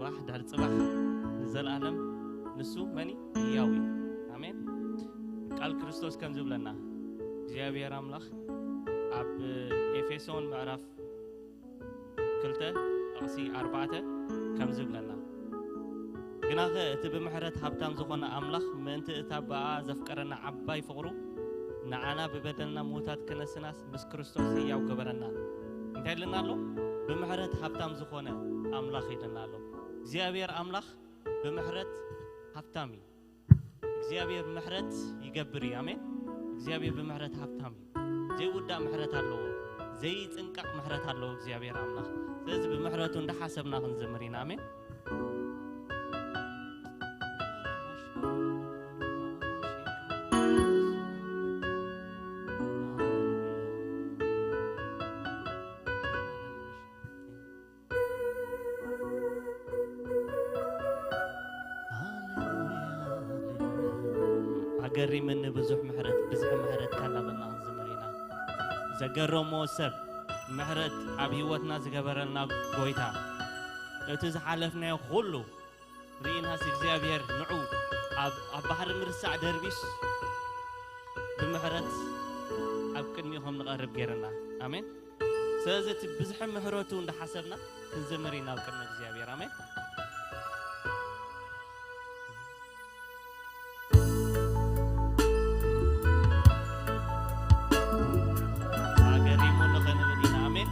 ጽባሕ ድሕሪ ጽባሕ ንዘለኣለም ንሱ መን እዩ? ህያው እዩ። ኣሜን። ቃል ክርስቶስ ከም ዝብለና እግዚኣብሔር ኣምላኽ ኣብ ኤፌሶን ምዕራፍ ክልተ ጥቕሲ ኣርባዕተ ከም ዝብለና፣ ግናኸ እቲ ብምሕረት ሃብታም ዝኾነ ኣምላኽ ምእንቲ እታ ብኣ ዘፍቀረና ዓባይ ፍቕሩ ንዓና ብበደልና ምዉታት ክነስናስ ምስ ክርስቶስ ህያው ገበረና። እንታይ ኢልና ኣሎ? ብምሕረት ሃብታም ዝኾነ ኣምላኽ ኢልና ኣሎ። እግዚኣብሔር ኣምላኽ ብምሕረት ሃብታም እዩ። እግዚኣብሔር ምሕረት ይገብር እዩ። ኣሜን። እግዚኣብሔር ብምሕረት ሃብታም እዩ። ዘይውዳእ ምሕረት ኣለዎ። ዘይጽንቀቕ ምሕረት ኣለዎ እግዚኣብሔር ኣምላኽ። ስለዚ ብምሕረቱ እንዳሓሰብና ክንዝምር ኢና። ኣሜን። ኣገሪምኒ ብዙሕ ምሕረት፣ ብዝሒ ምሕረትካ እናበልና ክንዝምር ኢና። ዘገረሞ ሰብ ምሕረት ኣብ ህይወትና ዝገበረልና ጎይታ፣ እቲ ዝሓለፍናዮ ኩሉ ርኢናስ እግዚኣብሔር ንዑ ኣብ፣ ኣብ ባሕሪ ምርሳዕ ደርቢስ ብምሕረት ኣብ ቅድሚኡ ከም ንቐርብ ገይርና። ኣሜን። ስለዚ እቲ ብዝሒ ምሕረቱ እንዳሓሰብና ክንዝምር ኢና ኣብ ቅድሚ እግዚኣብሔር። ኣሜን። ኣገሪሙኒ ክንብል ኢና። ኣሜን።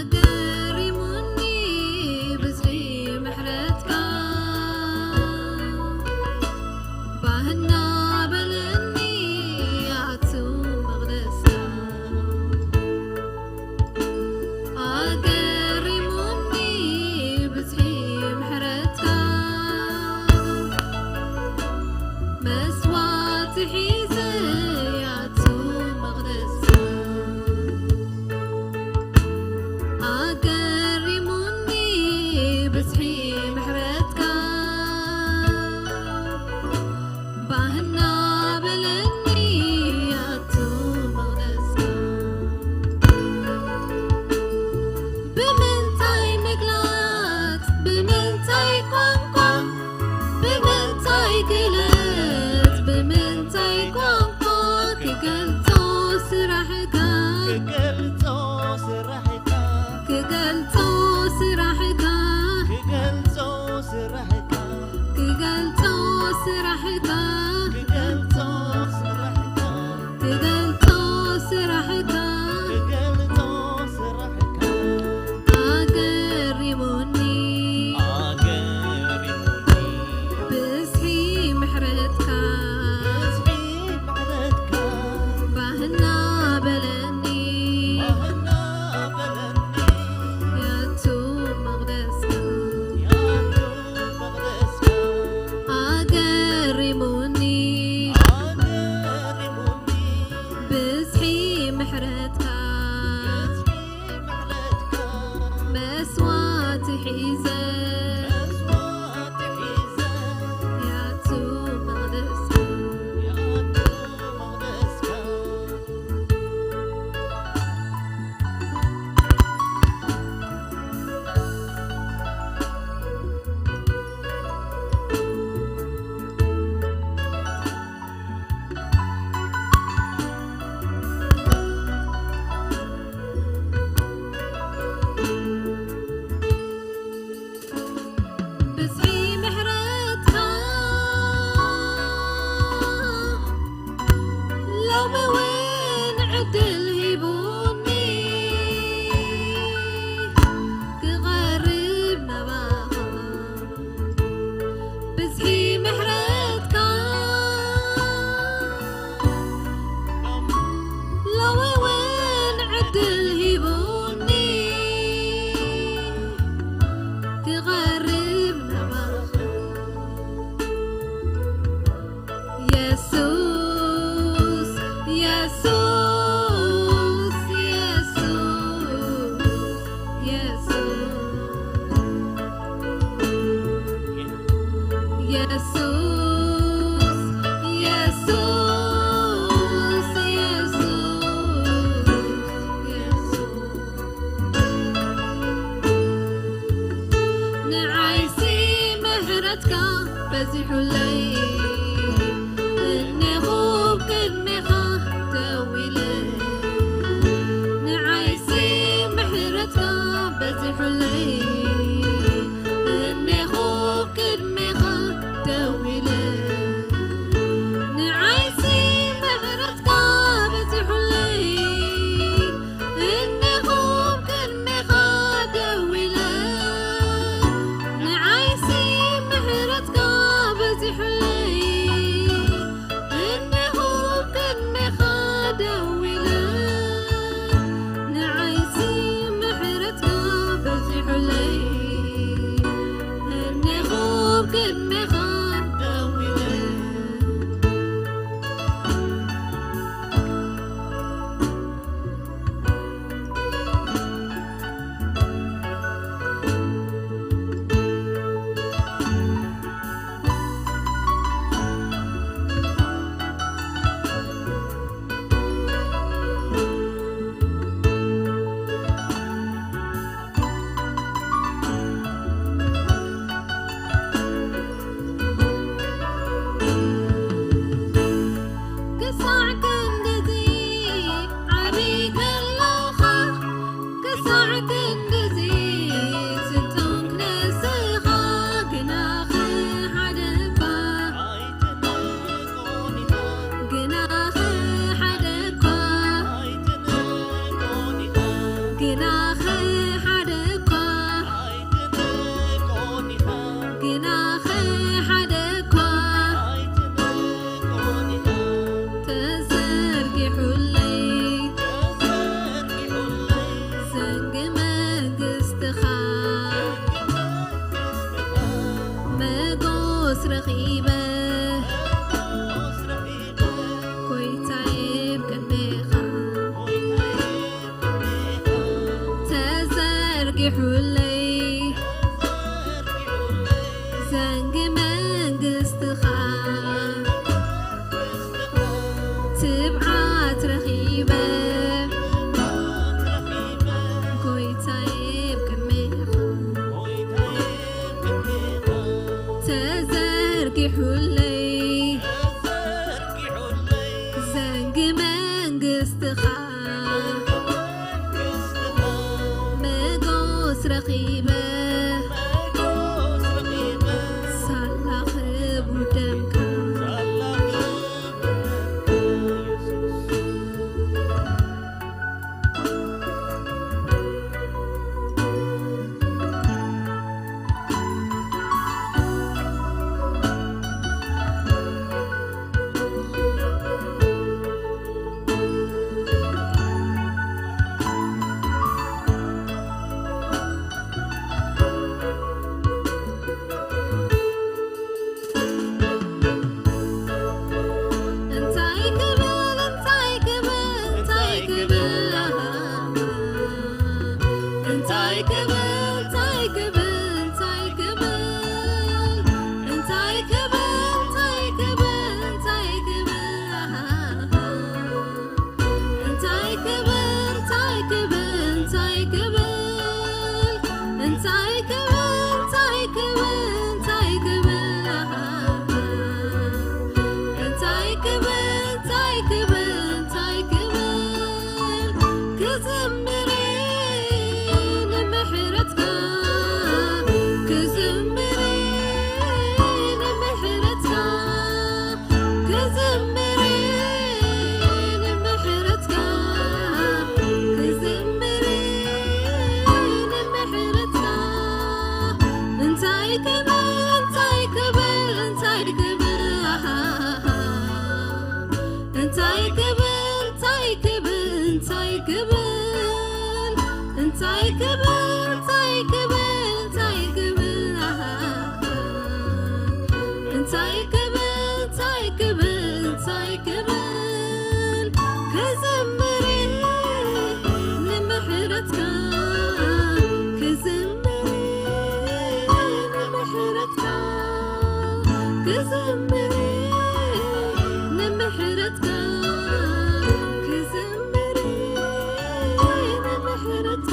ኣገሪሙኒ ብዝሒ ምሕረትካ፣ ባህና በለኒ ኣቱ መቕደስካ። ኣገሪሙኒ ብዝሒ ምሕረትካ፣ መስዋዕቲ ሒዘ ኣቱ መቕደስካ። ኣገሪሙኒ ብዝሒ ምሕረትካ፣ ባህና በለኒ ኣቱ መቕደስካ። ብምንታይ ምግላጽ፣ ብምንታይ ቋንቋ፣ ብምንታይ ክግለጽ፣ ብምንታይ ቋንቋ ክገልጾ ስራሕካ፣ ክገልጾ ስራሕካ፣ ክገልጾ ስራሕካ፣ ክገልጾ ስራሕካ፣ ክገልጾ ስራሕካ፣ ክገልጾ ስራሕካ፣ ክገልጾ ስራሕካ፣ ክገልጾ ስራሕካ። ኣገሪሙኒ፣ ኣገሪሙኒ፣ ብዝሒ ምሕረትካ፣ ብዝሒ ምሕረትካ፣ ባህና በለኒ፣ ባህና በለኒ፣ ያቱ መቕደስካ፣ ያቱ መቕደስካ። ኣገሪሙኒ፣ ኣገሪሙኒ፣ ብዝሒ ምሕረትካ፣ ብዝሒ መስዋዕቲ ሒዘ፣ ያቱ መቕደስካ፣ ያቱ መቕደስካ። በዚሑለይ እኔኹ ቅድሜኻ ደው ኢለ፣ ንዓይሲ ምሕረትካ በዚሑለይ እኔኹ ቅድሜኻ ደው ኢለ፣ ንዓይሲ ምሕረትካ በዚሑለይ እኔኹ ቅድሜኻ ደው ኢለ፣ ንዓይሲ ምሕረትካ በዚሑለይ። እኔኹ ቅድሜኻ ደው ኢለ፣ ንዓይሲ ምሕረትካ በዚሑለይ። እኔኹ ቅድሜኻ ደው ኢለ። ክሳዕ ክንድዚ ዓቢ ከለኻ፣ ክሳዕ ክንድዚ ስልጡን ክነስኻ፣ ግናኸ ሓደ እኳ፣ ግናኸ ሓደ እኳ፣ ግናኸ ሓደ እኳ፣ ግናኸ ሓደ እኳ ተዘርጊሑለይ ዘንጊ መንግስትኻ፣ መጎስ ረኺበ ጎይታዬ ብቅድሜኻ ተዘርጊሑለይ ዘንጊ መንግስትኻ፣ ትብዓት ረኺበ ጎይታዬ ብቅድሜኻ ተዘርጊሑለይ ዘንጊ መንግስትኻ፣ መጎስ ረኺበ ሳላ ክቡር ደምካ። እንታይ ክብል፣ እንታይ ክብል፣ እንታይ ክብል፣ እንታይ ክብል፣ እንታይ ክብል፣ እንታይ ክብል፣ እንታይ ክብል፣ እንታይ ክብል፣ እንታይ ክብል፣ እንታይ ክብል፣ እንታይ ክብል፣ እንታይ ክብል፣ እንታይ ክብል፣ እንታይ ክብል፣ እንታይ ክብል፣ እንታይ ክብል፣ እንታይ ክብል፣ እንታይ ክብል፣ ክዝምር ንምሕረትካ፣ ክዝምር ንምሕረትካ። ክዝምር ንምሕረትካ፣ ክዝምር ንምሕረትካ። እንታይ ክብል፣ እንታይ ክብል፣ እንታይ ክብል፣ ኣሃ፣ እንታይ ክብል፣ እንታይ ክብል፣ እንታይ ክብል፣ እንታይ ክብል፣ እንታይ ክብል፣ እንታይ ክብል፣ ኣሃ፣ እንታይ ክብል፣ እንታይ ክብል፣ እንታይ ክብል፣ ክዝምር ንምሕረትካ፣ ክዝምር ንምሕረትካ፣ ክዝምር ንምሕረትካ፣ ክዝምር ንምሕረትካ።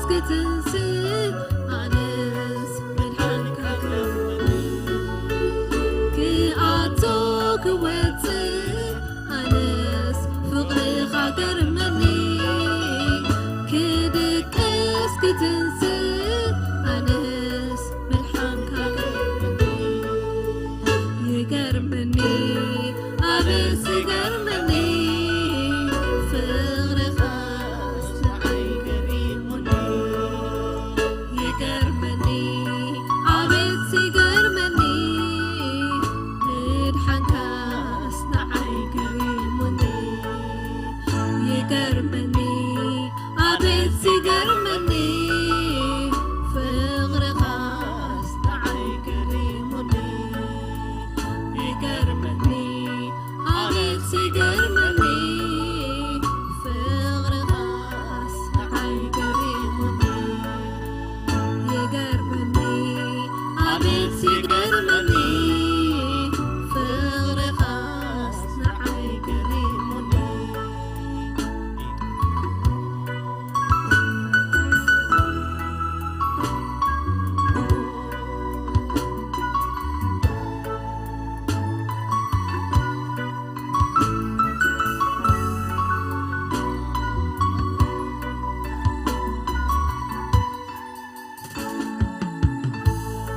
ክትንስእ ኣነስ ምድሓንካ ገርመኒ። ክኣቱ ክወጽእ ኣነስ ፍቕርኻ ገርመኒ። ክድቅስ ክትንስእ ኣነስ ምድሓንካ ገርመኒ። ይገርመኒ ኣበስ ይገርመኒ ፍቕርኻስ ንዓይ ገሪሙኒ። ይገርመኒ ኣበስ ይገርመኒ ምድሓንካስ ንዓይ ገሪሙኒ። ይገርመኒ ኣቤት ሲገርመኒ ፍቕርኻስ ንዓይ ገሪሙኒ። ይገርመኒ ኣቤት ሲገርመኒ ፍቕርኻስ ንዓይ ገሪሙኒ። ይገርመኒ ኣቤት ሲገርመኒ ፍቕርኻስ ንዓይ ገሪሙኒ።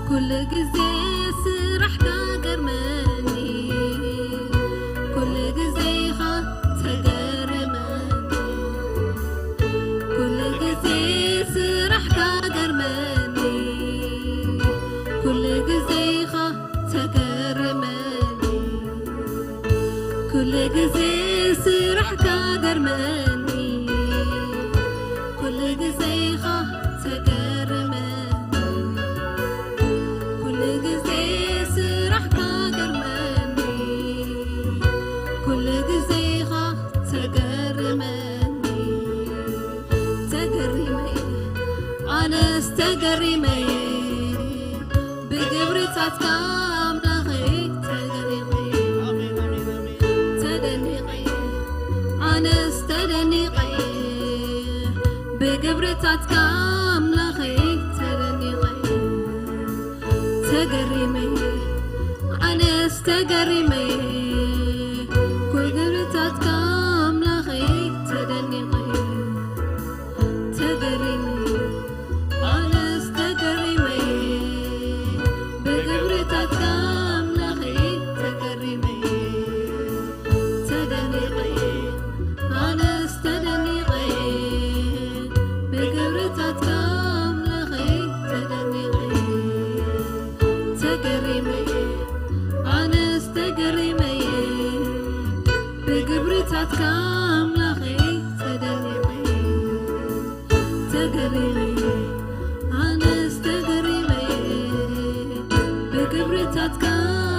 ኩሉ ግዜ ስራሕካ ገርመኒ፣ ኩሉ ግዜኻ ተገርመኒ። ኩሉ ግዜ ስራሕካ ገርመኒ፣ ኩሉ ግዜኻ ተገርመኒ። ኩሉ ግዜ ስራሕካ ገርመኒ፣ ኩሉ ግዜኻ ተገርመኒ። ኩሉ ግዜ ስራሕካ ገርመኒ፣ ኩሉ ግዜኻ ተገርመኒ። ተገሪመ ኣነስ ተገሪመ ብግብርታትካ ኣምላኸይ ተገሪመ። ተደኒቐ ኣነስ ተደኒቐ ብግብርታትካ ኣምላኸይ ተደኒቐ። ተገሪመ ኣነስ ተገሪመ ብግብርታትካ ኣምላኸይ ተደኒቐ። ተገሪመ ኣነስ ተገሪመ ብግብርታትካ ኣምላኸይ ተገሪመ። ተደኒቐ ኣነስ ተደኒቐ ብግብርታትካ ኣምላኸይ ተደኒቐ። ተገሪመ ኣነስ ተገሪመ ብግብርታትካ ኣምላኸይ ተደኒቐ። ተገሪመ ኣነስ ተገሪመ ብግብርታትካ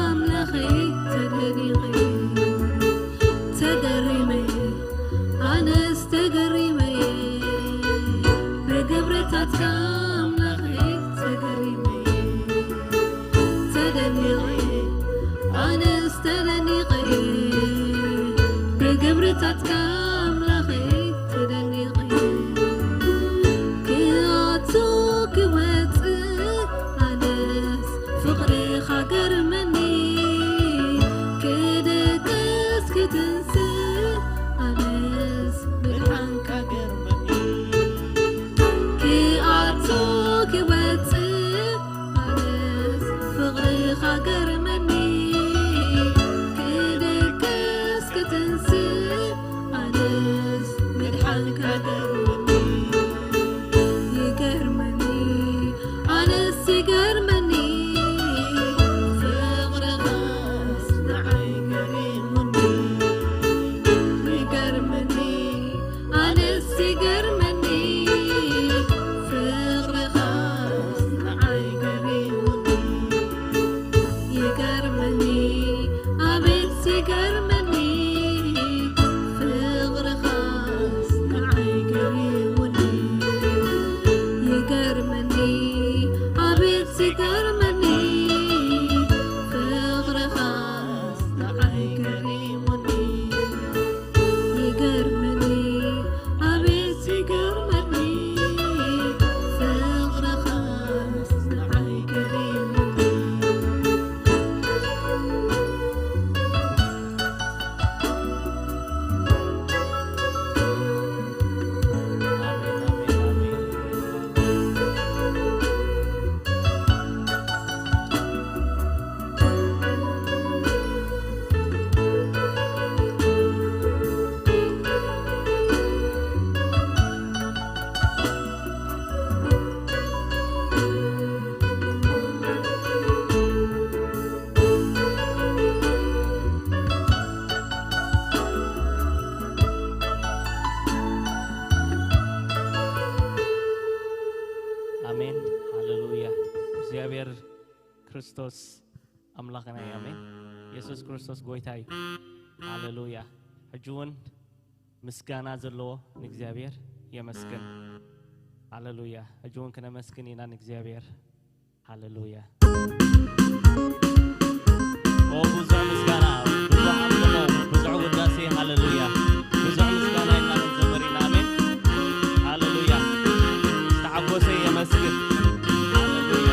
ኣምላኸይ ተደኒቐ። ተገሪመ ኣነስ ተገሪመ ብግብርታትካ ኣምላኸይ ተገሪመ። ተደኒቐ ኣነስ ተደኒቐ ብግብርታትካ ኣምላኸይ ተደኒቐ። ክኣቱ ክወፅእ ኣነስ ፍቕርኻ ገርመኒ። ክድቅስ ክትንስእ ኣነስ ምድሓንካ ገርመኒ። ክኣቱ ክወፅእ ኣነስ ፍቕርኻ ገርመኒ። ክድቅስ ክትንስእ ኣነስ ምድሓንካ ገርመኒ። ይገርመኒ ኣነስ ይገርመኒ ፍቕርኻስ ንዓይ ገሪሙኒ። ይገርመኒ ኣነስ ይገርመኒ ፍቕርኻስ ንዓይ ገሪሙኒ። ይገርመኒ ኣቤት ይገርመኒ ፍቕርኻስ ንዓይ ገሪሙኒ። ይገርመኒ ኣቤት ይገርመኒ ፍቕርኻስ ንዓይ ገሪሙኒ። ይገርመኒ ኣቤት ይገርመኒ ክርስቶስ ኣምላኽና እዩ። ኣሜን። የሱስ ክርስቶስ ጎይታ እዩ። ሃሌሉያ። ሕጂ እውን ምስጋና ዘለዎ ንእግዚኣብሔር የመስግን። ሃሌሉያ። ሕጂ እውን ክነመስግን ኢና ንእግዚኣብሔር። ሃሌሉያ። ኦ፣ ብዙሕ ምስጋና፣ ብዙሕ ኣምልኾ፣ ብዙሕ ውዳሴ። ሃሌሉያ። ብዙሕ ምስጋና ኢልና ክንዘምር ኢና። ኣሜን። ሃሌሉያ። ዝተሓጎሰ የመስግን። ሃሌሉያ።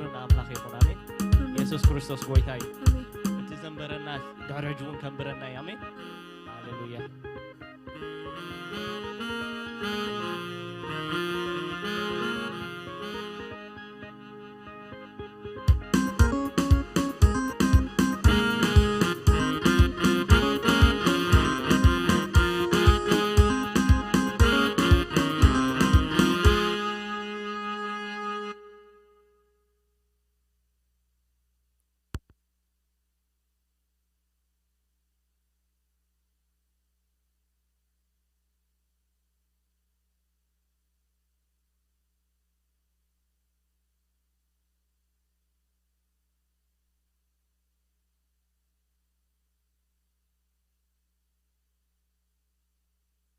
ንኣምላኽ ይኹን። ኣሜን። ኣሜን። የሱስ ክርስቶስ ጎይታ እዩ። ኣሜን። እቲ ዘንበረና ድሕሪ ሕጂ እውን ከንብረና እዩ። ኣሜን። ሃሌሉያ።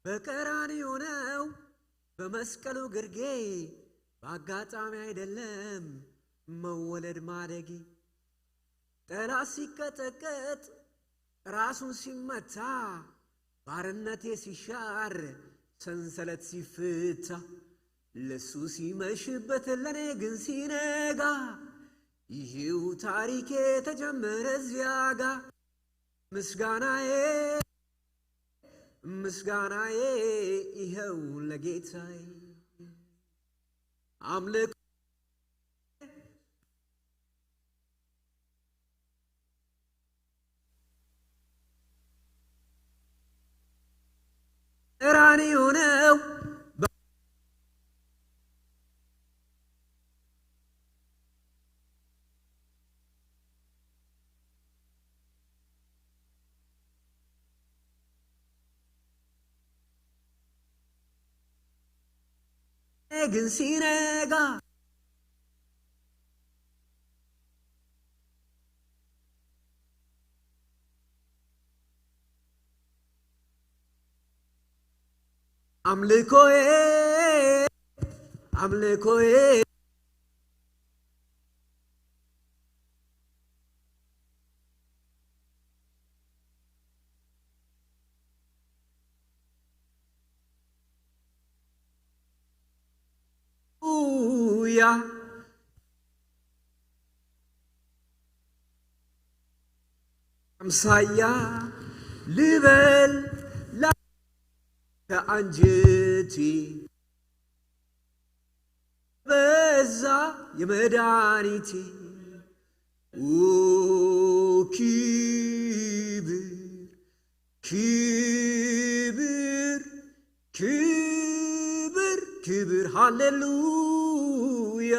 በቀራንዮ ነው በመስቀሉ ግርጌ፣ በአጋጣሚ አይደለም መወለድ ማደጌ። ጠላት ሲቀጠቀጥ ራሱን ሲመታ፣ ባርነቴ ሲሻር ሰንሰለት ሲፍታ፣ ለሱ ሲመሽበት ለኔ ግን ሲነጋ፣ ይሄው ታሪኬ ተጀመረ እዚያ ጋ። ምስጋናዬ ምስጋናዬ ይኸው ለጌታዬ፣ አምልኮ ቀራንዮ ነው። ግን ሲነጋ አምልኮዬ አምልኮዬ ያ አምሳያ ልበል ላ ከአንጀቴ በዛ የመድኃኒቴ ኡ ክብር ክብር ክብር ክብር ሃሌሉያ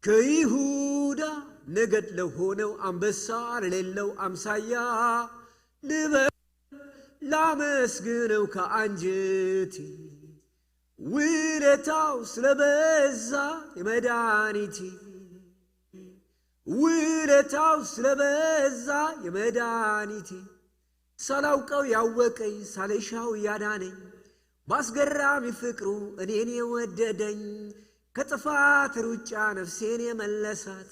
ከይሁዳ ነገድ ለሆነው አንበሳ ለሌለው አምሳያ ልበል ላመስግነው ከአንጀቴ ውለታው ስለበዛ የመድኃኒቴ ውለታው ስለበዛ የመድኃኒቴ ሳላውቀው ያወቀኝ ሳልሻው ያዳነኝ በአስገራሚ ፍቅሩ እኔን የወደደኝ ከጥፋት ሩጫ ነፍሴን የመለሳት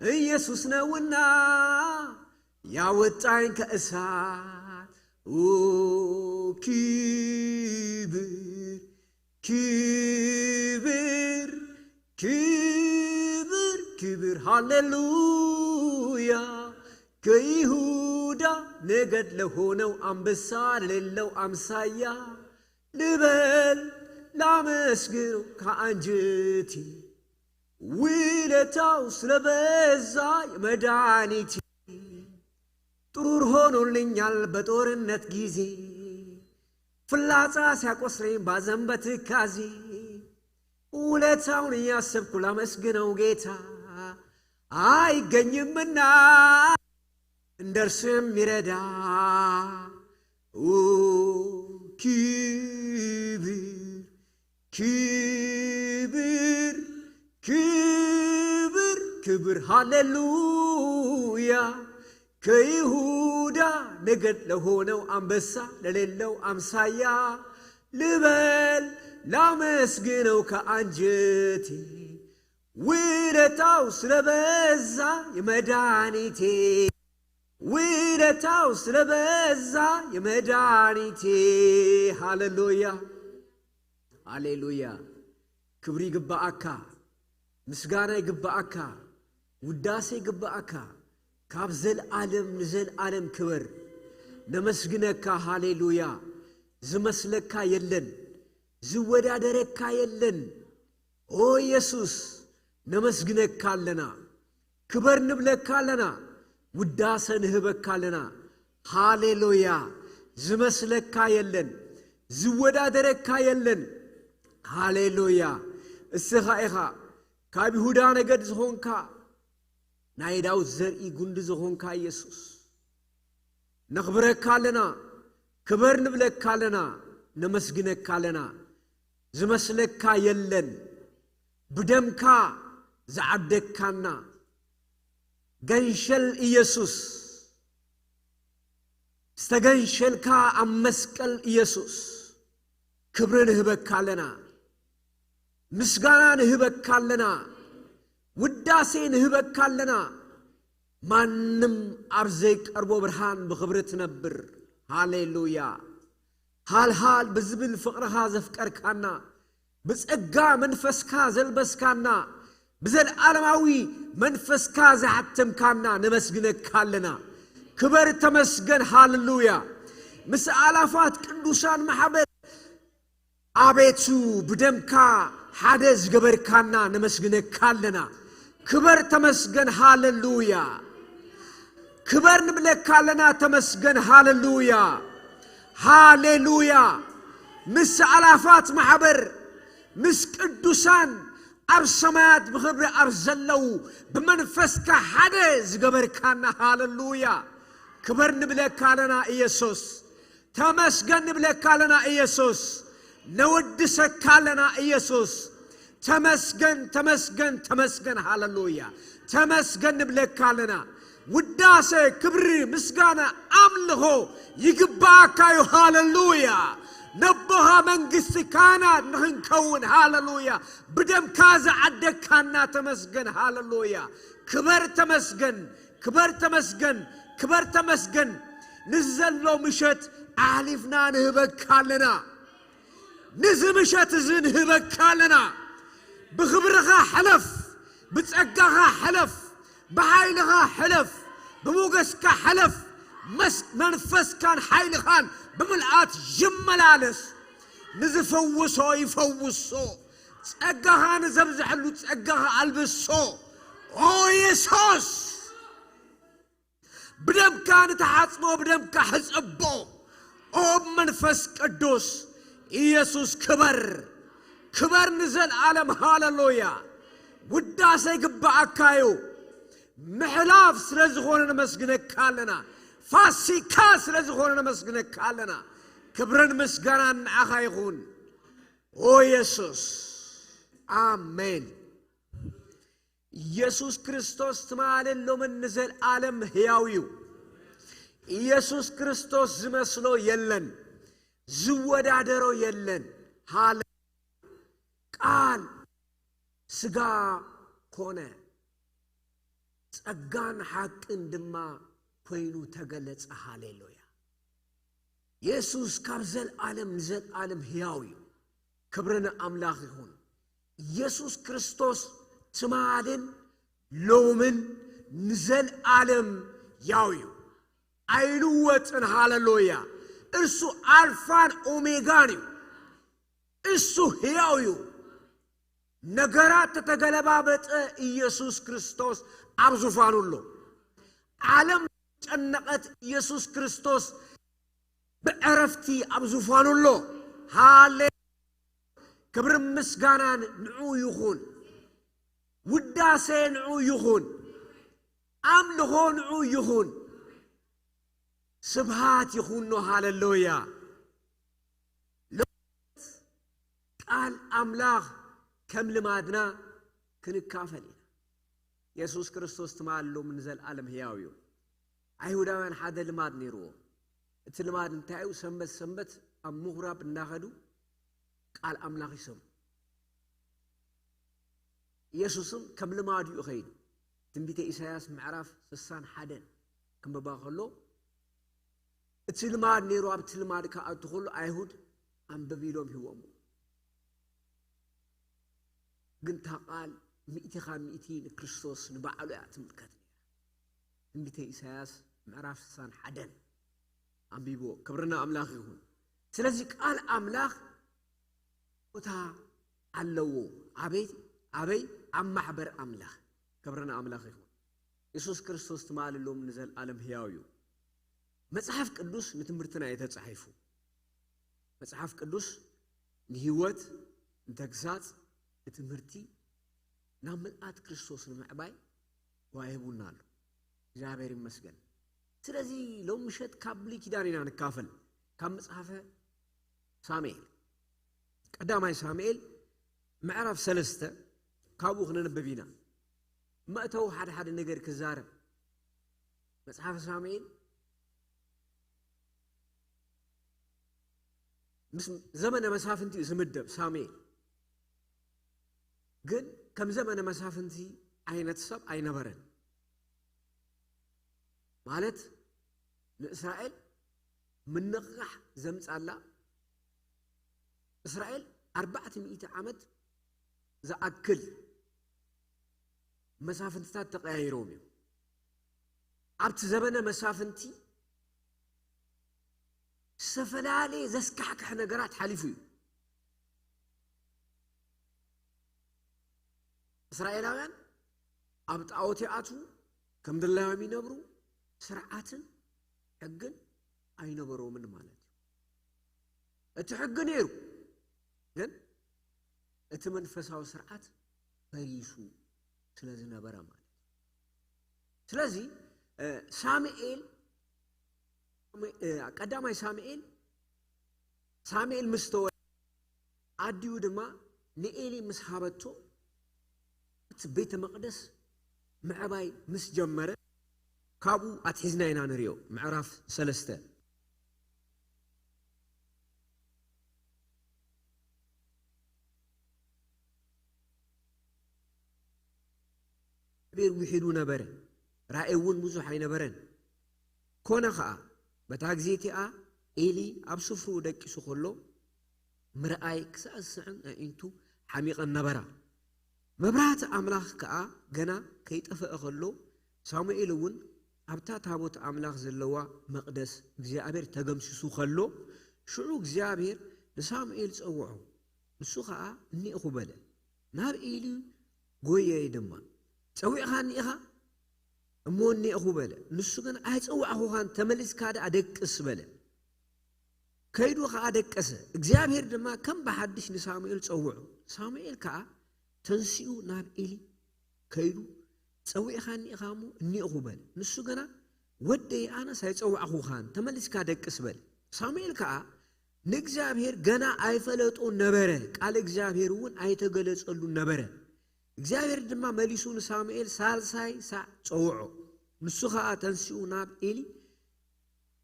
ኢየሱስ ነውና ያወጣኝ ከእሳት ኡ ክብር ክብር ክብር ክብር ሃሌሉያ ከይሁዳ ነገድ ለሆነው አንበሳ ለሌለው አምሳያ ልበል ላመስግነው ከአንጀቴ ውለታው ስለበዛ የመድኃኒቴ ጥሩር ሆኖልኛል በጦርነት ጊዜ ፍላጻ ሲያቆስለኝ ባዘን በትካዜ ውለታውን እያሰብኩ ላመስግነው ጌታ አይገኝምና እንደርሱ የሚረዳ ኡ ክብር ክብር ክብር ክብር ሃሌሉያ ከይሁዳ ነገድ ለሆነው አንበሳ ለሌለው አምሳያ ልበል ላመስግነው ከአንጀቴ ውለታው ስለበዛ የመድኃኒቴ ውለታው ስለበዛ የመድኃኒቴ ሃሌሉያ ሃሌሉያ ክብሪ ይግባኣካ ምስጋና ይግባኣካ ውዳሴ ይግብኣካ፣ ካብ ዘልኣለም ንዘልኣለም ክበር። ነመስግነካ፣ ሃሌሉያ። ዝመስለካ የለን፣ ዝወዳደረካ የለን። ኦ ኢየሱስ፣ ነመስግነካ ኣለና፣ ክበር ንብለካ ኣለና፣ ውዳሰ ንህበካ ኣለና። ሃሌሉያ። ዝመስለካ የለን፣ ዝወዳደረካ የለን። ሃሌሉያ። እስኻ ኢኻ ካብ ይሁዳ ነገድ ዝኾንካ፣ ናይ ዳዊት ዘርኢ ጉንዲ ዝኾንካ ኢየሱስ፣ ነኽብረካ ኣለና፣ ክበር ንብለካ ኣለና፣ ነመስግነካ ኣለና። ዝመስለካ የለን፣ ብደምካ ዝዓደግካና ገንሸል ኢየሱስ፣ ዝተገንሸልካ ኣብ መስቀል ኢየሱስ፣ ክብሪ ንህበካ ኣለና፣ ምስጋና ንህበካ ኣለና፣ ውዳሴ ንህበካ ኣለና። ማንም ኣብ ዘይቀርቦ ብርሃን ብኽብሪ ትነብር። ሃሌሉያ። ሃልሃል ብዝብል ፍቕርኻ ዘፍቀርካና፣ ብጸጋ መንፈስካ ዘልበስካና፣ ብዘለዓለማዊ መንፈስካ ዝሓተምካና ነመስግነካ ኣለና። ክበር ተመስገን። ሃሌሉያ። ምስ ኣላፋት ቅዱሳን ማሕበር፣ ኣቤቱ፣ ብደምካ ሓደ ዝገበርካና ነመስግነካ ኣለና። ክበር ተመስገን። ሃሌሉያ። ክበር ንብለካ ኣለና። ተመስገን። ሃሌሉያ። ሃሌሉያ። ምስ ኣላፋት ማሕበር፣ ምስ ቅዱሳን ኣብ ሰማያት ብኽብሪ ኣብ ዘለዉ፣ ብመንፈስካ ሓደ ዝገበርካና። ሃሌሉያ። ክበር ንብለካ ኣለና ኢየሱስ። ተመስገን ንብለካ ኣለና ኢየሱስ። ነወድሰካ ኣለና ኢየሱስ። ተመስገን፣ ተመስገን፣ ተመስገን። ሃሌሉያ። ተመስገን ንብለካ ኣለና። ውዳሴ፣ ክብሪ፣ ምስጋና፣ ኣምልኾ ይግባኣካ እዩ። ሃሌሉያ። ነቦኻ መንግስቲ ካህናት ንኽንከውን። ሃሌሉያ። ብደምካ ዝዓደግካና። ተመስገን። ሃሌሉያ። ክበር ተመስገን፣ ክበር ተመስገን፣ ክበር ተመስገን። ንዚ ዘሎ ምሸት ኣሕሊፍና ንህበካ ኣለና። ንዚ ምሸት እዚ ንህበካ ኣለና። ብኽብርኻ ሕለፍ፣ ብጸጋኻ ሕለፍ፣ ብሓይልኻ ሕለፍ፣ ብሞገስካ ሕለፍ። መስ-፣ መንፈስካን ሓይልኻን ብምልኣት ይመላለስ። ንዝፈውሶ ይፈውሶ፣ ጸጋኻ ንዘብዝሐሉ ጸጋኻ ኣልብሶ። ኦ የሱስ፣ ብደምካ ንተሓጽቦ ብደምካ ሕጸቦ። ኦ መንፈስ ቅዱስ፣ ኢየሱስ ክበር፣ ክበር ንዘለዓለም። ሃሌሉያ። ውዳሴ ይግብኣካ እዩ። ምሕላፍ ስለ ዝኾነ ነመስግነካ ኣለና። ፋሲካ ስለ ዝኾነ ነመስግነካ ኣለና። ክብርን ምስጋናን ንዓኻ ይኹን። ኦ የሱስ፣ ኣሜን። ኢየሱስ ክርስቶስ ትማልን ሎምን ንዘለዓለም ሕያው እዩ። ኢየሱስ ክርስቶስ ዝመስሎ የለን፣ ዝወዳደሮ የለን። ሃለ-፣ ቃል ስጋ ኮነ፣ ጸጋን ሓቅን ድማ ኮይኑ ተገለጸ። ሃሌሉያ። የሱስ ካብ ዘልኣለም ንዘልኣለም ሕያው እዩ። ክብሪ ንኣምላኽ ይኹን። ኢየሱስ ክርስቶስ ትማልን ሎምን ንዘልኣለም ያው እዩ። ኣይልወጥን። ሃሌሉያ። እርሱ ኣልፋን ኦሜጋን እዩ። እሱ ሕያው እዩ። ነገራት ተተገለባበጠ፣ ኢየሱስ ክርስቶስ ኣብ ዙፋኑ ኣሎ። ዓለም ጨነቐት፣ ኢየሱስ ክርስቶስ ብዕረፍቲ ኣብ ዙፋኑ ኣሎ። ሃሌ-፣ ክብርን ምስጋናን ንዑ ይኹን። ውዳሴ ንዑ ይኹን። ኣምልኾ ንዑ ይኹን። ስብሃት ይኹኖ። ሃሌሉያ። ሎት ቃል ኣምላኽ ከም ልማድና ክንካፈል ኢና። የሱስ ክርስቶስ ትማል ሎም ንዘለኣለም ሕያው እዩ። ኣይሁዳውያን ሓደ ልማድ ነይርዎ። እቲ ልማድ እንታይ እዩ? ሰንበት ሰንበት ኣብ ምኹራብ እናኸዱ ቃል ኣምላኽ ይሰምዑ። ኢየሱስም ከም ልማዱ እዩ ኸይዱ። ትንቢተ ኢሳያስ ምዕራፍ ስሳን ሓደን ክንብባ ከሎ፣ እቲ ልማድ ነይሩ፣ ኣብቲ ልማድ ክኣቱ ከሎ ኣይሁድ ኣንብብ ኢሎም ሂቦምዎ። ግን እታ ቃል ሚእቲ ካብ ሚእቲ ንክርስቶስ ንባዕሉ እያ ትምልከት ነይራ። ትንቢተ ኢሳያስ ምዕራፍ ስሳን ሓደን ኣንቢብዎ። ክብርና ኣምላኽ ይኹን። ስለዚ ቃል ኣምላኽ ቦታ ኣለዎ። ኣበይ? ኣበይ? ኣብ ማሕበር ኣምላኽ። ክብርና ኣምላኽ ይኹን። የሱስ ክርስቶስ ትማሊ ሎም ንዘለኣለም ህያው እዩ። መጽሓፍ ቅዱስ ንትምህርትና እዩ ተጻሒፉ። መጽሓፍ ቅዱስ ንህይወት፣ ንተግሳጽ፣ ንትምህርቲ፣ ናብ ምልኣት ክርስቶስ ንምዕባይ ዋሂቡና ኣሎ። እግዚኣብሔር ይመስገን። ስለዚ ሎም ምሸት ካብ ብሉይ ኪዳን ኢና ንካፈል፣ ካብ መጽሓፈ ሳሙኤል። ቀዳማይ ሳሙኤል ምዕራፍ ሰለስተ፣ ካብኡ ክነንብብ ኢና። መእተው ሓደ ሓደ ነገር ክዛረብ። መጽሓፈ ሳሙኤል ምስ ዘመነ መሳፍንቲ እዩ ዝምደብ። ሳሙኤል ግን ከም ዘመነ መሳፍንቲ ዓይነት ሰብ ኣይነበረን። ማለት ንእስራኤል ምንቕቓሕ ዘምጻላ፣ እስራኤል ኣርባዕተ ሚእቲ ዓመት ዝኣክል መሳፍንትታት ተቐያይሮም እዮም። ኣብቲ ዘበነ መሳፍንቲ ዝተፈላለየ ዘስካሕክሕ ነገራት ሓሊፉ እዩ። እስራኤላውያን ኣብ ጣዖት ይኣትዉ፣ ከም ድላዮም ይነብሩ፣ ስርዓትን ሕግን ኣይነበሮምን ማለት እዩ። እቲ ሕጊ ነይሩ፣ ግን እቲ መንፈሳዊ ስርዓት ፈሪሱ ስለ ዝነበረ ማለት እዩ። ስለዚ፣ እ፣ ሳሙኤል፣ እ፣ ቀዳማይ ሳሙኤል፣ ሳሙኤል ምስ ተወ-፣ ኣዲኡ ድማ ንኤሊ ምስ ሃበቶ፣ እቲ ቤተ መቕደስ ምዕባይ ምስ ጀመረ፣ ካብኡ ኣትሒዝና ኢና ንሪኦ። ምዕራፍ ሰለስተ። እግዚኣብሔር ውሒዱ ነበረ። ራእይ እውን ብዙሕ ኣይነበረን። ኮነ ኸኣ፣ በታ ግዜ እቲኣ ኤሊ ኣብ ስፍርኡ ደቂሱ ኸሎ፣ ምርኣይ ክሳዕ ዝስዕም ኣዒንቱ ሓሚቐን ነበራ። መብራህቲ ኣምላኽ ከኣ ገና ከይጠፍአ ኸሎ፣ ሳሙኤል እውን ኣብታ ታቦት ኣምላኽ ዘለዋ መቕደስ እግዚኣብሔር ተገምሲሱ ኸሎ፣ ሽዑ እግዚኣብሔር ንሳሙኤል ጸውዖ። ንሱ ኸኣ እኒእኹ በለ። ናብ ኤሊ ጎየየ ድማ፣ "ጸዊዕኻኒ ኢኻ እሞ እኒእኹ" በለ። ንሱ ግን "ኣይጸዋዕኹኻን፣ ተመሊስካ ደኣ ደቅስ" በለ። ከይዱ ኸኣ ደቀሰ። እግዚኣብሔር ድማ ከም ብሓድሽ ንሳሙኤል ጸውዖ። ሳሙኤል ከኣ ተንሲኡ ናብ ኤሊ ከይዱ፣ "ጸዊዕኻኒ ኢኻ እሞ እኒእኹ" በለ። ንሱ ግና፣ "ወደይ፣ ኣነስ ኣይጸዋዕኹኻን፣ ተመሊስካ ደቅስ" በለ። ሳሙኤል ከኣ ንእግዚኣብሔር ገና ኣይፈለጦን ነበረ፣ ቃል እግዚኣብሔር እውን ኣይተገለጸሉን ነበረ። እግዚኣብሔር ድማ መሊሱ ንሳሙኤል ሳልሳይ ሳዕ ጸውዖ። ንሱ ኸኣ ተንሲኡ ናብ ኤሊ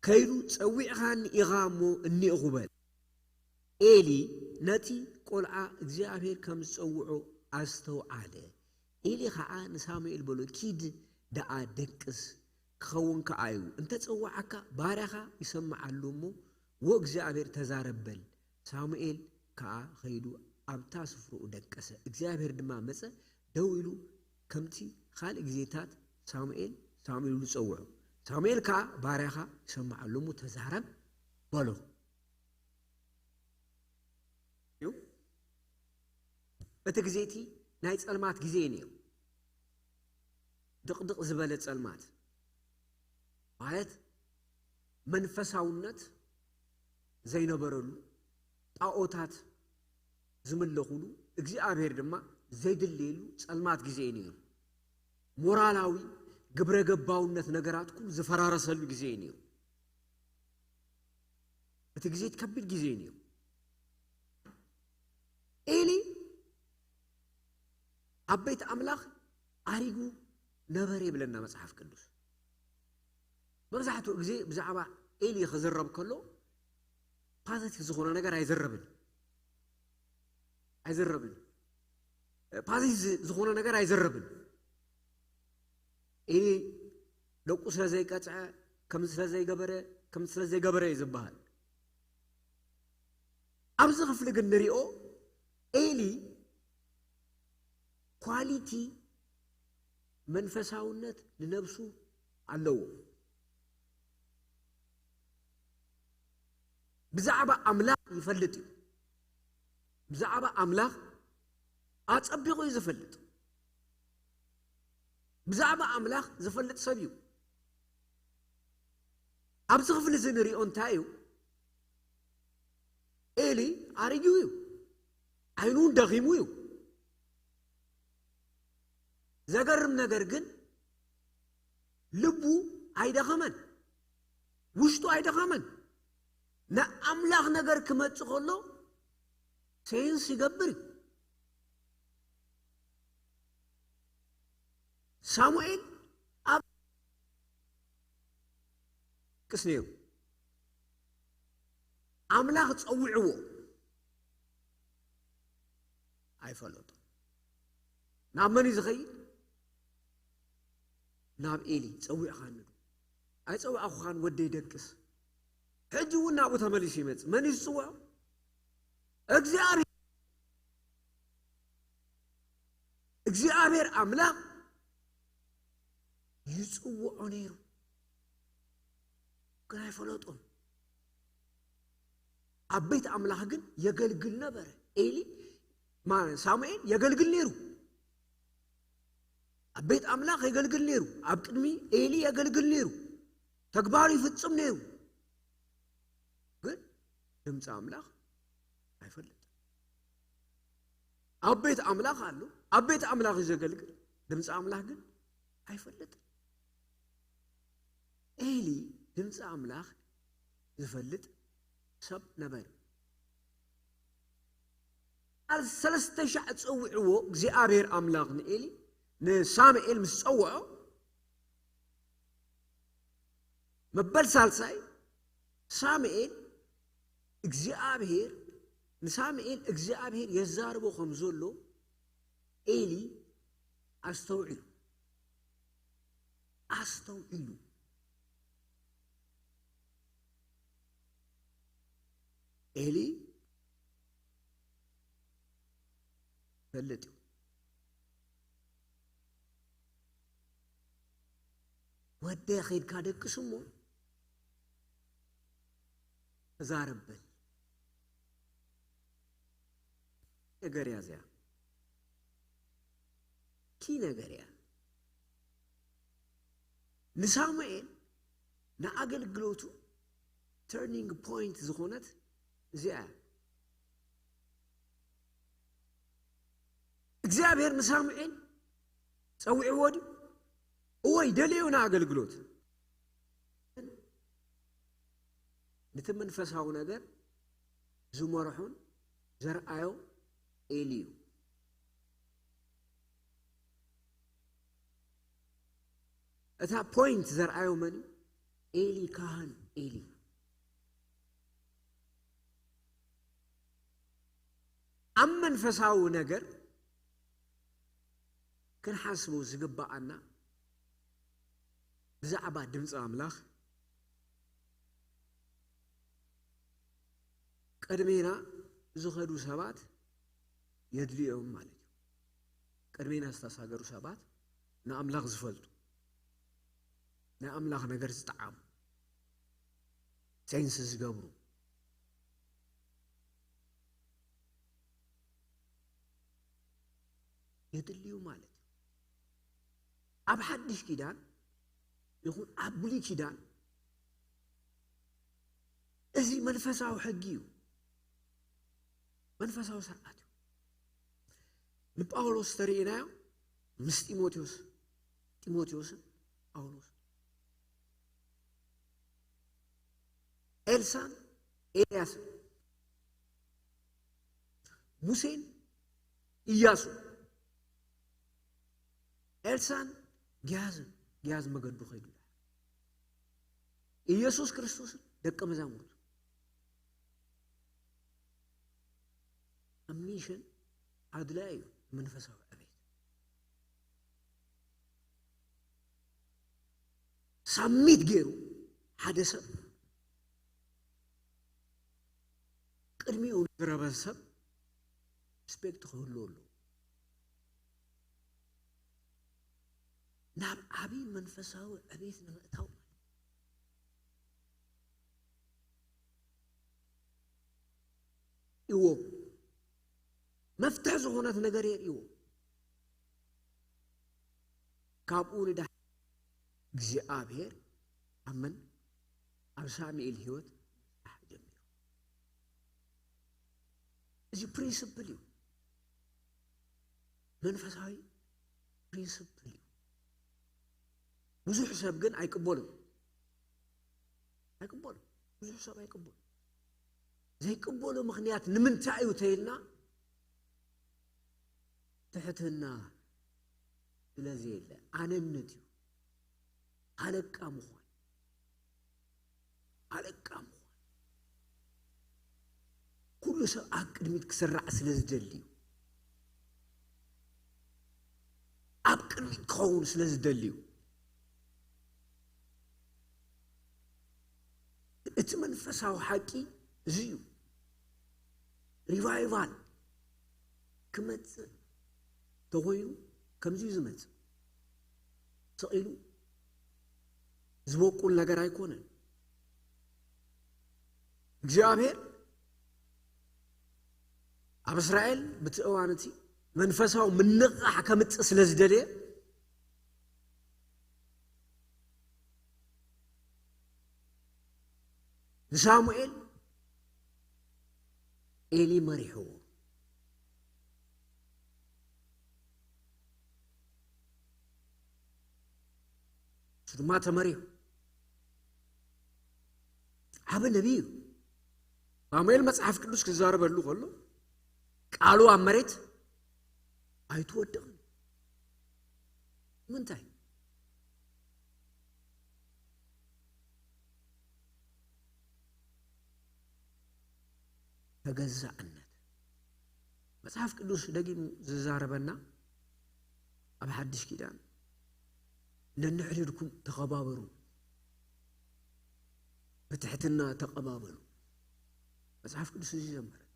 ከይዱ፣ "ጸዊዕኻኒ ኢኻ እሞ እኒእኹ" በለ። ኤሊ ነቲ ቈልዓ እግዚኣብሔር ከም ዝጸውዖ ኣስተውዓለ። ኤሊ ኸኣ ንሳሙኤል በሎ፣ "ኪድ ደኣ ደቅስ፣ ክኸውን ከኣ እዩ። እንተ ጸዋዓካ ባርያኻ ይሰምዓሉ እሞ፣ 'ወ እግዚኣብሔር ተዛረብ' በል።" ሳሙኤል ከኣ ኸይዱ ኣብታ ስፍራኡ ደቀሰ። እግዚኣብሔር ድማ መጸ፣ ደው ኢሉ ከምቲ ኻልእ ግዜታት፣ "ሳሙኤል፣ ሳሙኤል" ኢሉ ጸውዖ። ሳሙኤል ከኣ፣ "ባርያኻ ይሰምዓሉ እሞ ተዛረብ" በሎ። እዩ። እቲ ግዜ እቲ ናይ ጸልማት ግዜ እዩ ነይሩ። ድቕድቕ ዝበለ ጸልማት፣ ማለት መንፈሳውነት ዘይነበረሉ፣ ጣኦታት ዝምለኹሉ፣ እግዚኣብሔር ድማ ዘይድለየሉ ጸልማት ግዜ እዩ ነይሩ። ሞራላዊ ግብረ ገባውነት ነገራት ኩሉ ዝፈራረሰሉ ግዜ እዩ ነይሩ። እቲ ግዜ እቲ ከቢድ ግዜ እዩ ነይሩ። ኤሊ ኣብ ቤት ኣምላኽ ኣሪጉ ነበረ ይብለና መጽሓፍ ቅዱስ። መብዛሕትኡ ግዜ ብዛዕባ ኤሊ ክዝረብ ከሎ ፓዘቲቭ ዝኾነ ነገር ኣይዘረብን። ኣይዘረብን። ፓዘቲቭ ዝኾነ ነገር ኣይዘረብን። ኤሊ ደቁ ስለ ዘይቀጽዐ፣ ከምዚ ስለ ዘይገበረ፣ ከምዚ ስለ ዘይገበረ እዩ ዝበሃል። ኣብዚ ክፍሊ ግን ንሪኦ፣ ኤሊ ኳሊቲ መንፈሳውነት ንነብሱ ኣለዎ። ብዛዕባ ኣምላኽ ይፈልጥ እዩ። ብዛዕባ ኣምላኽ ኣጸቢቑ እዩ ዝፈልጥ። ብዛዕባ ኣምላኽ ዝፈልጥ ሰብ እዩ። ኣብዚ ክፍሊ እዚ ንሪኦ እንታይ እዩ? ኤሊ ኣሪጊው እዩ። ዓይኑ እውን ደኺሙ እዩ። ዘገርም ነገር ግን ልቡ ኣይደኸመን፣ ውሽጡ ኣይደኸመን። ንኣምላኽ ነገር ክመጽእ ከሎ ሴንስ ይገብር እዩ። ሳሙኤል ኣብ ቅስ ነይሩ። ኣምላኽ ጸዊዕዎ ኣይፈለጦ። ናብ መን እዩ ዝኸይድ? ናብ ኤሊ። ጸዊዕኻኒ ዶ? ኣይጸዋዕኹኻን ወደይ፣ ደቅስ። ሕጂ እውን ናብኡ ተመሊሱ ይመጽእ። መን እዩ ዝጽውዖ? እግዚኣብሔር። እግዚኣብሔር ኣምላኽ ይጽውዖ ነይሩ፣ ግን ኣይፈለጦን። ኣብ ቤት ኣምላኽ ግን የገልግል ነበረ። ኤሊ ማ-፣ ሳሙኤል የገልግል ነይሩ። ኣብ ቤት ኣምላኽ የገልግል ነይሩ። ኣብ ቅድሚ ኤሊ የገልግል ነይሩ። ተግባሩ ይፍጽም ነይሩ። ግን ድምፂ ኣምላኽ ኣይፈልጥን። ኣብ ቤት ኣምላኽ ኣሎ። ኣብ ቤት ኣምላኽ እዩ ዘገልግል። ድምፂ ኣምላኽ ግን ኣይፈልጥን። ኤሊ ድምፂ ኣምላኽ ዝፈልጥ ሰብ ነበረ። ኣብ ሰለስተ ሻዕ ጸዊዕዎ እግዚኣብሔር ኣምላኽ ንኤሊ፣ ንሳሙኤል ምስ ጸውዖ፣ መበል ሳልሳይ ሳሙኤል እግዚኣብሔር፣ ንሳሙኤል እግዚኣብሔር የዛርቦ ከም ዘሎ ኤሊ ኣስተውዒሉ፣ ኣስተውዒሉ። ኤሊ ይፈልጥ እዩ። "ወደይ፣ ኸይድካ ደቅስ እሞ ተዛረብ" በል። ነገር እያ እዚኣ። ኪ ነገር እያ። ንሳሙኤል ንኣገልግሎቱ ተርኒንግ ፖይንት ዝኾነት እዚኣ እያ። እግዚኣብሔር ንሳሙኤል ጸዊዕዎ ድዩ? እወ፣ ይደልዮ ንኣገልግሎት። ነቲ መንፈሳዊ ነገር ዝመርሖን ዘርኣዮ ኤሊ እዩ። እታ ፖይንት ዘርኣዮ መን እዩ? ኤሊ፣ ካህን ኤሊ። ኣብ መንፈሳዊ ነገር ክንሓስቦ ዝግብኣና ብዛዕባ ድምፂ ኣምላኽ፣ ቅድሜና ዝኸዱ ሰባት የድልዮም ማለት እዩ። ቅድሜና ዝተሳገሩ ሰባት ንኣምላኽ ዝፈልጡ፣ ናይ ኣምላኽ ነገር ዝጠዓሙ፣ ሴንስ ዝገብሩ የድልዩ ማለት እዩ። ኣብ ሓድሽ ኪዳን ይኹን ኣብ ብሉይ ኪዳን እዚ መንፈሳዊ ሕጊ እዩ፣ መንፈሳዊ ስርዓት እዩ። ንጳውሎስ ተርእናዮ ምስ ጢሞቴዎስ፣ ጢሞቴዎስን ጳውሎስ፣ ኤልሳን ኤልያስን፣ ሙሴን ኢያሱ፣ ኤልሳን ጊያዝን፣ ጊያዝ መገዱ ከይዱ፣ ኢየሱስ ክርስቶስን ደቀ መዛሙርቱ። ኣብ ሚሽን ኣድላይ እዩ መንፈሳዊ ዕቤት። ሳሚት ገይሩ ሓደ ሰብ ቅድሚኡ ዝረበ ሰብ ሪስፔክት ክህልዎ ኣለዎ። ናብ ዓብዪ መንፈሳዊ ዕቤት ንምእታው ማለት እዩ። መፍትሕ ዝኾነት ነገር የርእይዎ። ካብኡ ንዳ እግዚኣብሔር ኣብ መን? ኣብ ሳሙኤል ህይወት ምስራሕ ጀሚሩ። እዚ ፕሪንስፕል እዩ። መንፈሳዊ ፕሪንስፕል እዩ። ብዙሕ ሰብ ግን ኣይቅበሉን። ኣይቅበሉን። ብዙሕ ሰብ ኣይቅበሉን። ዘይቅበሉ ምኽንያት ንምንታይ እዩ ተይልና፣ ትሕትና ስለ ዘየለ፣ ኣነነት እዩ። ኣለቃ ምዃን። ኣለቃ ምዃን። ኩሉ ሰብ ኣብ ቅድሚት ክስራዕ ስለ ዝደሊ እዩ። ኣብ ቅድሚት ክኸውን ስለ ዝደሊ እዩ። እቲ መንፈሳዊ ሓቂ እዚ እዩ። ሪቫይቫል ክመጽእ ተኾይኑ ከምዚ እዩ ዝመጽእ። ስቕ ኢሉ ዝበቁል ነገር ኣይኮነን። እግዚኣብሔር ኣብ እስራኤል ብቲ እዋን እቲ መንፈሳዊ ምንቕቓሕ ከምጽእ ስለ ዝደለየ፣ ንሳሙኤል ኤሊ መሪሕዎ። እሱ ድማ ተመሪሑ። ዓቢ ነቢይ እዩ። ሳሙኤል መጽሓፍ ቅዱስ ክዛረበሉ ከሎ፣ ቃሉ ኣብ መሬት ኣይትወድቕን። ምንታይ? ተገዛእነት። መጽሓፍ ቅዱስ ደጊሙ ዝዛረበና ኣብ ሓድሽ ኪዳን፣ ነንሕድድኩም ተኸባበሩ፣ ብትሕትና ተቐባበሉ። መጽሓፍ ቅዱስ እዚ ዘመረካ።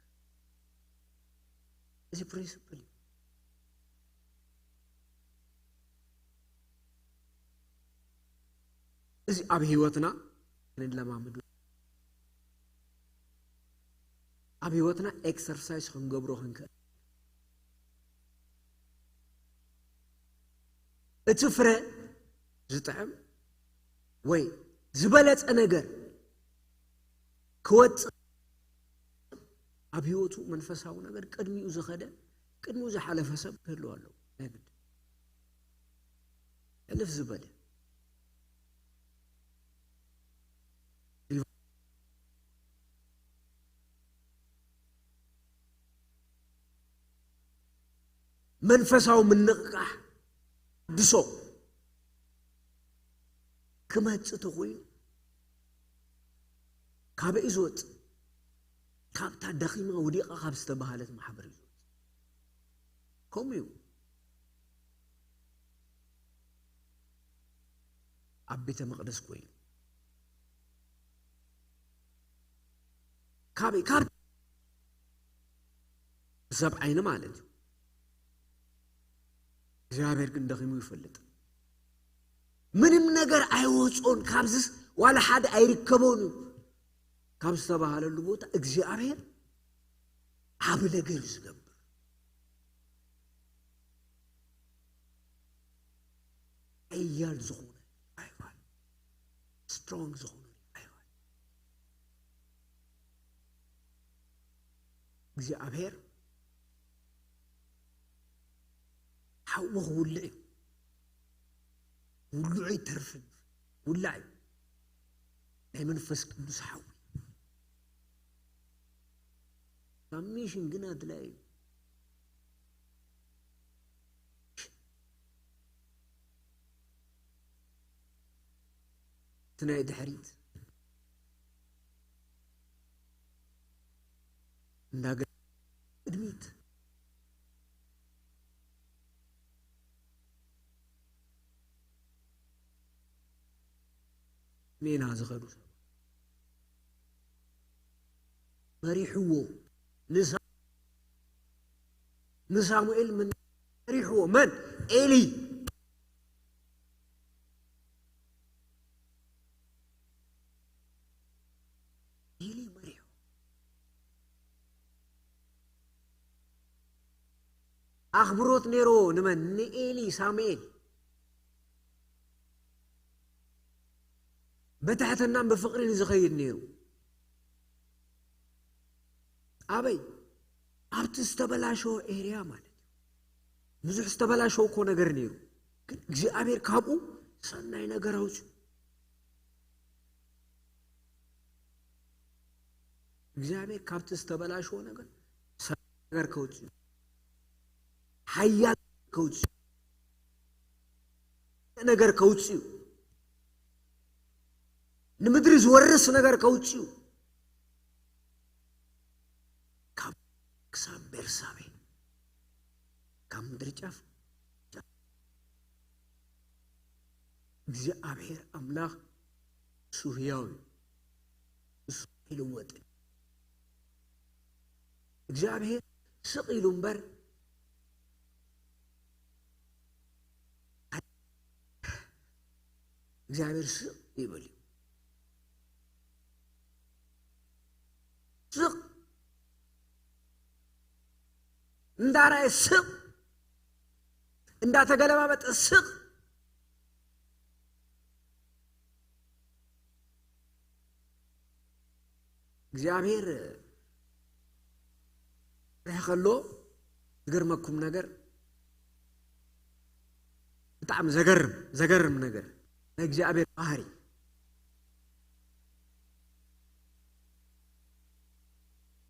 እዚ ፕሪንስፕል እዩ። እዚ ኣብ ህይወትና ክንለማምዱ፣ ኣብ ህይወትና ኤክሰርሳይዝ ክንገብሮ ክንክእል። እቲ ፍረ ዝጥዕም ወይ ዝበለጸ ነገር ክወጽእ፣ ኣብ ህይወቱ መንፈሳዊ ነገር ቅድሚኡ ዝኸደ፣ ቅድሚኡ ዝሓለፈ ሰብ ክህልው ኣለዎ። ናይ ግድ ሕልፍ ዝበለ መንፈሳዊ ምንቕቃሕ፣ ድሶ ክመጽእ ተኾይኑ፣ ካበይ እዩ ዝወጽእ? ካብታ ደኺማ ወዲቓ ካብ ዝተባህለት ማሕበር እዩ ዝወጽእ። ከምኡ እዩ። ኣብ ቤተ መቕደስ ኮይኑ፣ ካበይ? ካብ ሰብ ዓይኒ ማለት እዩ። እግዚኣብሔር ግን ደኺሙ ይፈልጥ። ምንም ነገር ኣይወጾን፣ ካብዝስ ዋላ ሓደ ኣይርከቦን እዩ። ካብ ዝተባህለሉ ቦታ እግዚኣብሔር ዓቢ ነገር እዩ ዝገብር። ሓያል ዝኾነ ሪቫይቫል፣ ስትሮንግ ዝኾነ ሪቫይቫል። እግዚኣብሔር ሓዊ ክውልዕ እዩ። ውልዑ ኣይተርፍን። ውላዕ እዩ። ናይ መንፈስ ቅዱስ ሓዊ። ሳብሚሽን ግን ኣድላዪ እዩ። እቲ ናይ ድሕሪት እንዳገ-፣ ቅድሚት። ሜና ዝኸዱ ሰባት መሪሕዎ። ንሳ-፣ ንሳሙኤል ምን መሪሕዎ? መን? ኤሊ። ኣኽብሮት ነይርዎ። ንመን? ንኤሊ ሳሙኤል። ብትሕትናን ብፍቕርን እዩ ዝኸይድ ነይሩ። ኣበይ? ኣብቲ ዝተበላሸወ ኤርያ ማለት እዩ። ብዙሕ ዝተበላሸወ እኮ ነገር ነይሩ፣ ግን እግዚኣብሔር ካብኡ ሰናይ ነገር ኣውፅኡ። እግዚኣብሔር ካብቲ ዝተበላሸወ ነገር ሰናይ ነገር ከውፅኡ፣ ሓያል ከውፅኡ፣ ነገር ከውፅኡ፣ ንምድሪ ዝወርስ ነገር ከውፅኡ፣ ካብ ክሳብ ቤርሳቤ፣ ካብ ምድሪ ጫፍ ጫፍ። እግዚኣብሔር ኣምላኽ እሱ ህያው እዩ። እሱ ኣይልወጥን። እግዚኣብሔር ስቕ ኢሉ እምበር፣ እግዚኣብሔር ስቕ ይብል እዩ። ስቕ እንዳራየ ስቕ፣ እንዳተገለባበጠ ስቕ። እግዚኣብሔር ክሰርሕ ከሎ ዝገርመኩም ነገር፣ ብጣዕሚ ዘገርም፣ ዘገርም ነገር፣ ናይ እግዚኣብሔር ባህሪ፣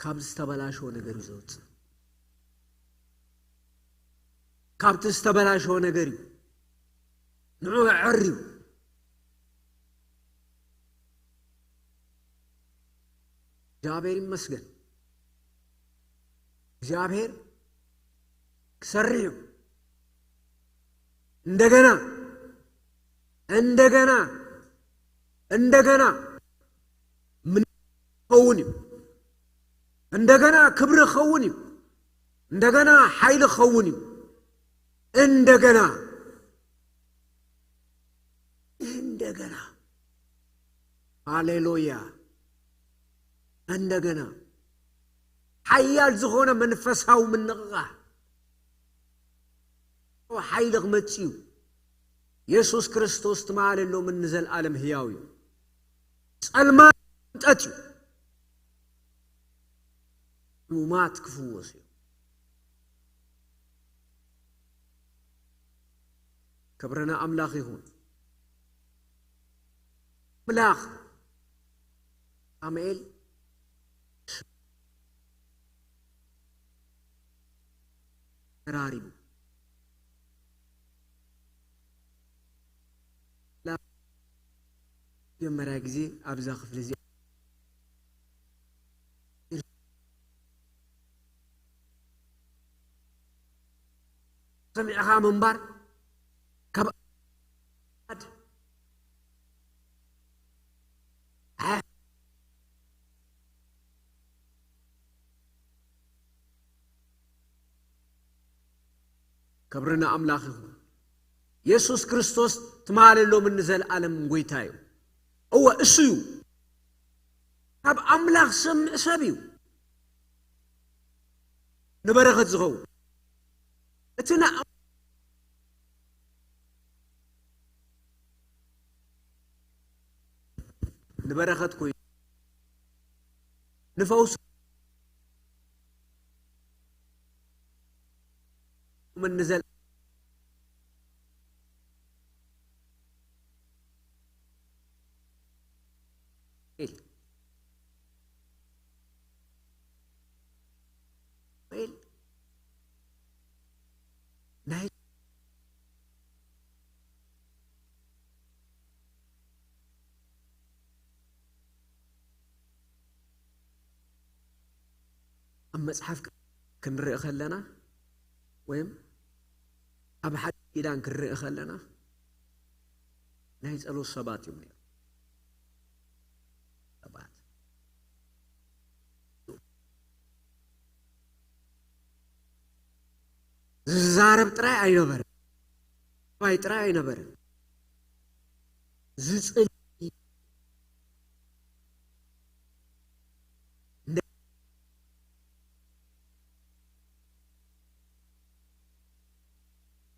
ካብ ዝተበላሸወ ነገር እዩ ዘውፅእ። ካብቲ ዝተበላሸወ ነገር እዩ ንዑ የዐርዩ። እግዚኣብሔር ይመስገን። እግዚኣብሔር ክሰርሕ እዩ። እንደገና፣ እንደገና፣ እንደገና ምን ክኸውን እዩ። እንደገና ክብሪ ክኸውን እዩ። እንደገና ሓይሊ ክኸውን እዩ። እንደገና፣ እንደገና፣ ሃሌሉያ፣ እንደገና ሓያል ዝኾነ መንፈሳዊ ምንቕቓሕ፣ ሓይሊ ክመጽእ እዩ። የሱስ ክርስቶስ ትማሊ፣ ሎምን ንዘለኣለም ህያው እዩ። ጸልማት ይንጠጥ እዩ። ሕሙማት ክፍወሱ እዮም። ክብሪ ንኣምላኽ ይኹን። ኣምላኽ ኣማኤል ተራሪቡ። መጀመርያ ግዜ ኣብዛ ክፍሊ እዚኣ ሰሚዕኻ ምንባር ካብ ክብሪ ንኣምላኽ ይኹን። የሱስ ክርስቶስ ትማሊ፣ ሎምን ንዘለኣለምን ጐይታ እዩ። እወ፣ እሱ እዩ። ካብ ኣምላኽ ዝሰምዕ ሰብ እዩ ንበረኸት ዝኸውን። እቲ ንኣ-፣ ንበረኸት ኮይኑ፣ ንፈውሲ ምን ንዘል-፣ ናይ ኣብ መጽሓፍ ክንርኢ ከለና ወይም ኣብ ሓደ ኪዳን ክንርኢ ከለና ናይ ጸሎት ሰባት እዮም ነይሮም። ሰባት ዝዛረብ ጥራይ ኣይነበረን። ባይ ጥራይ ኣይነበረን። ዝጽሊ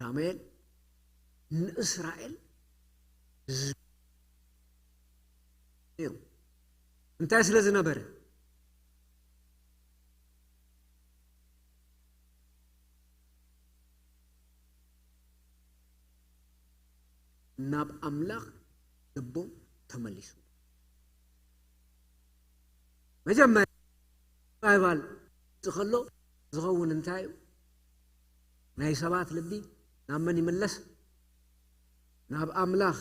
ሳሙኤል ንእስራኤል ዝ- ነይሩ። እንታይ ስለ ዝነበረ? ናብ ኣምላኽ ልቦም ተመሊሱ። መጀመርያ ሪቫይቫል ዝኸሎ ዝኸውን እንታይ እዩ? ናይ ሰባት ልቢ ናብ መን ይምለስ? ናብ ኣምላኽ።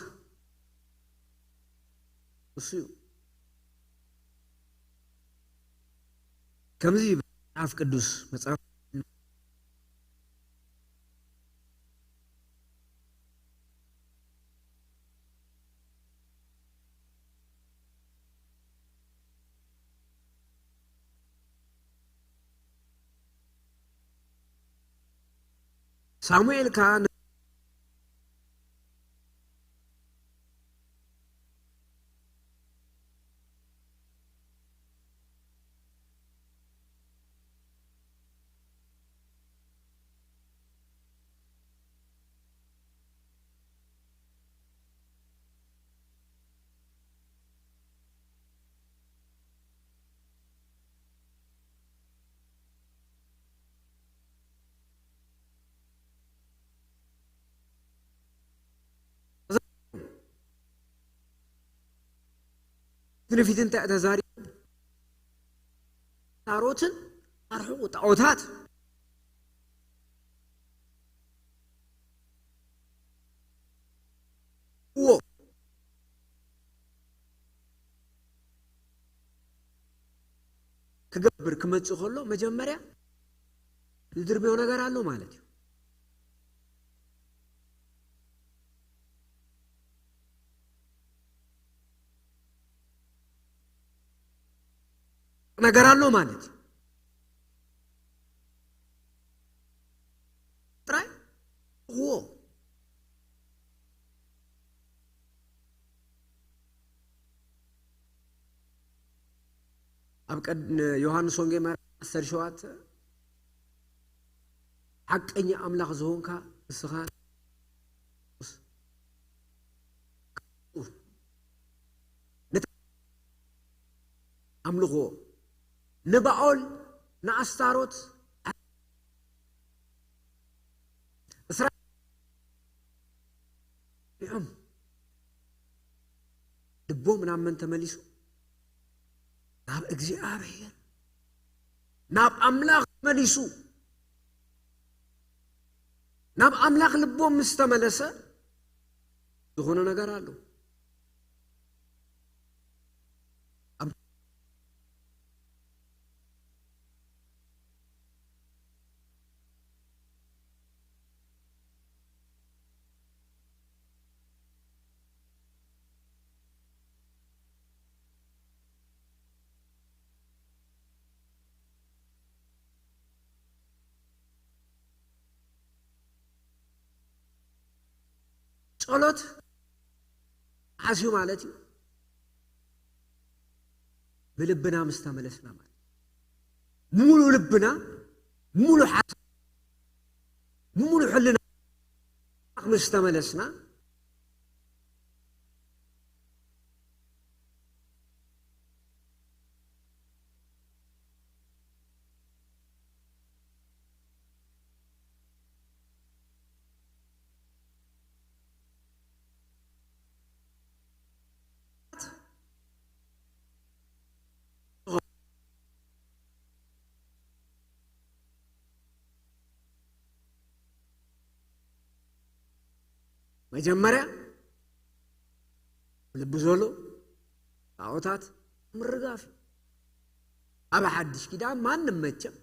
እሱ እዩ። ከምዚ ይብል መጽሓፍ ቅዱስ፣ መጽሓፍ ሳሙኤል ከኣ ን- ንፊት እንታይ ተዛሪቡ? ኣስታሮትን ኣርሕቑ ጣዖታት እዎ ክገብር ክመጽእ ከሎ መጀመርያ ዝድርብዮ ነገር ኣሎ ማለት እዩ። ነገር ኣሎ ማለት እዩ። ጥራይ እዎ። ኣብ ቀድ- ዮሃንስ ወንጌል ምዕራፍ ዓሰርተ ሸውዓተ ሓቀኛ ኣምላኽ ዝኾንካ ንስኻ ንታ ኣምልኾ ንባኦል ንኣስታሮት እስራኤል ልቦም ናብ መን ተመሊሱ? ናብ እግዚኣብሔር፣ ናብ ኣምላኽ ተመሊሱ። ናብ ኣምላኽ ልቦም ምስ ተመለሰ ዝኾነ ነገር ኣሎ። ጸሎት ሓስዩ ማለት እዩ። ብልብና ምስ ተመለስና ማለት ሙሉ ልብና፣ ሙሉ ሓሳብ፣ ሙሉ ሕልና ምስ ተመለስና መጀመርያ ልቢ ዘሎ ጣዖታት ምርጋፍ እዩ። ኣብ ሓድሽ ኪዳን ማንም መቸም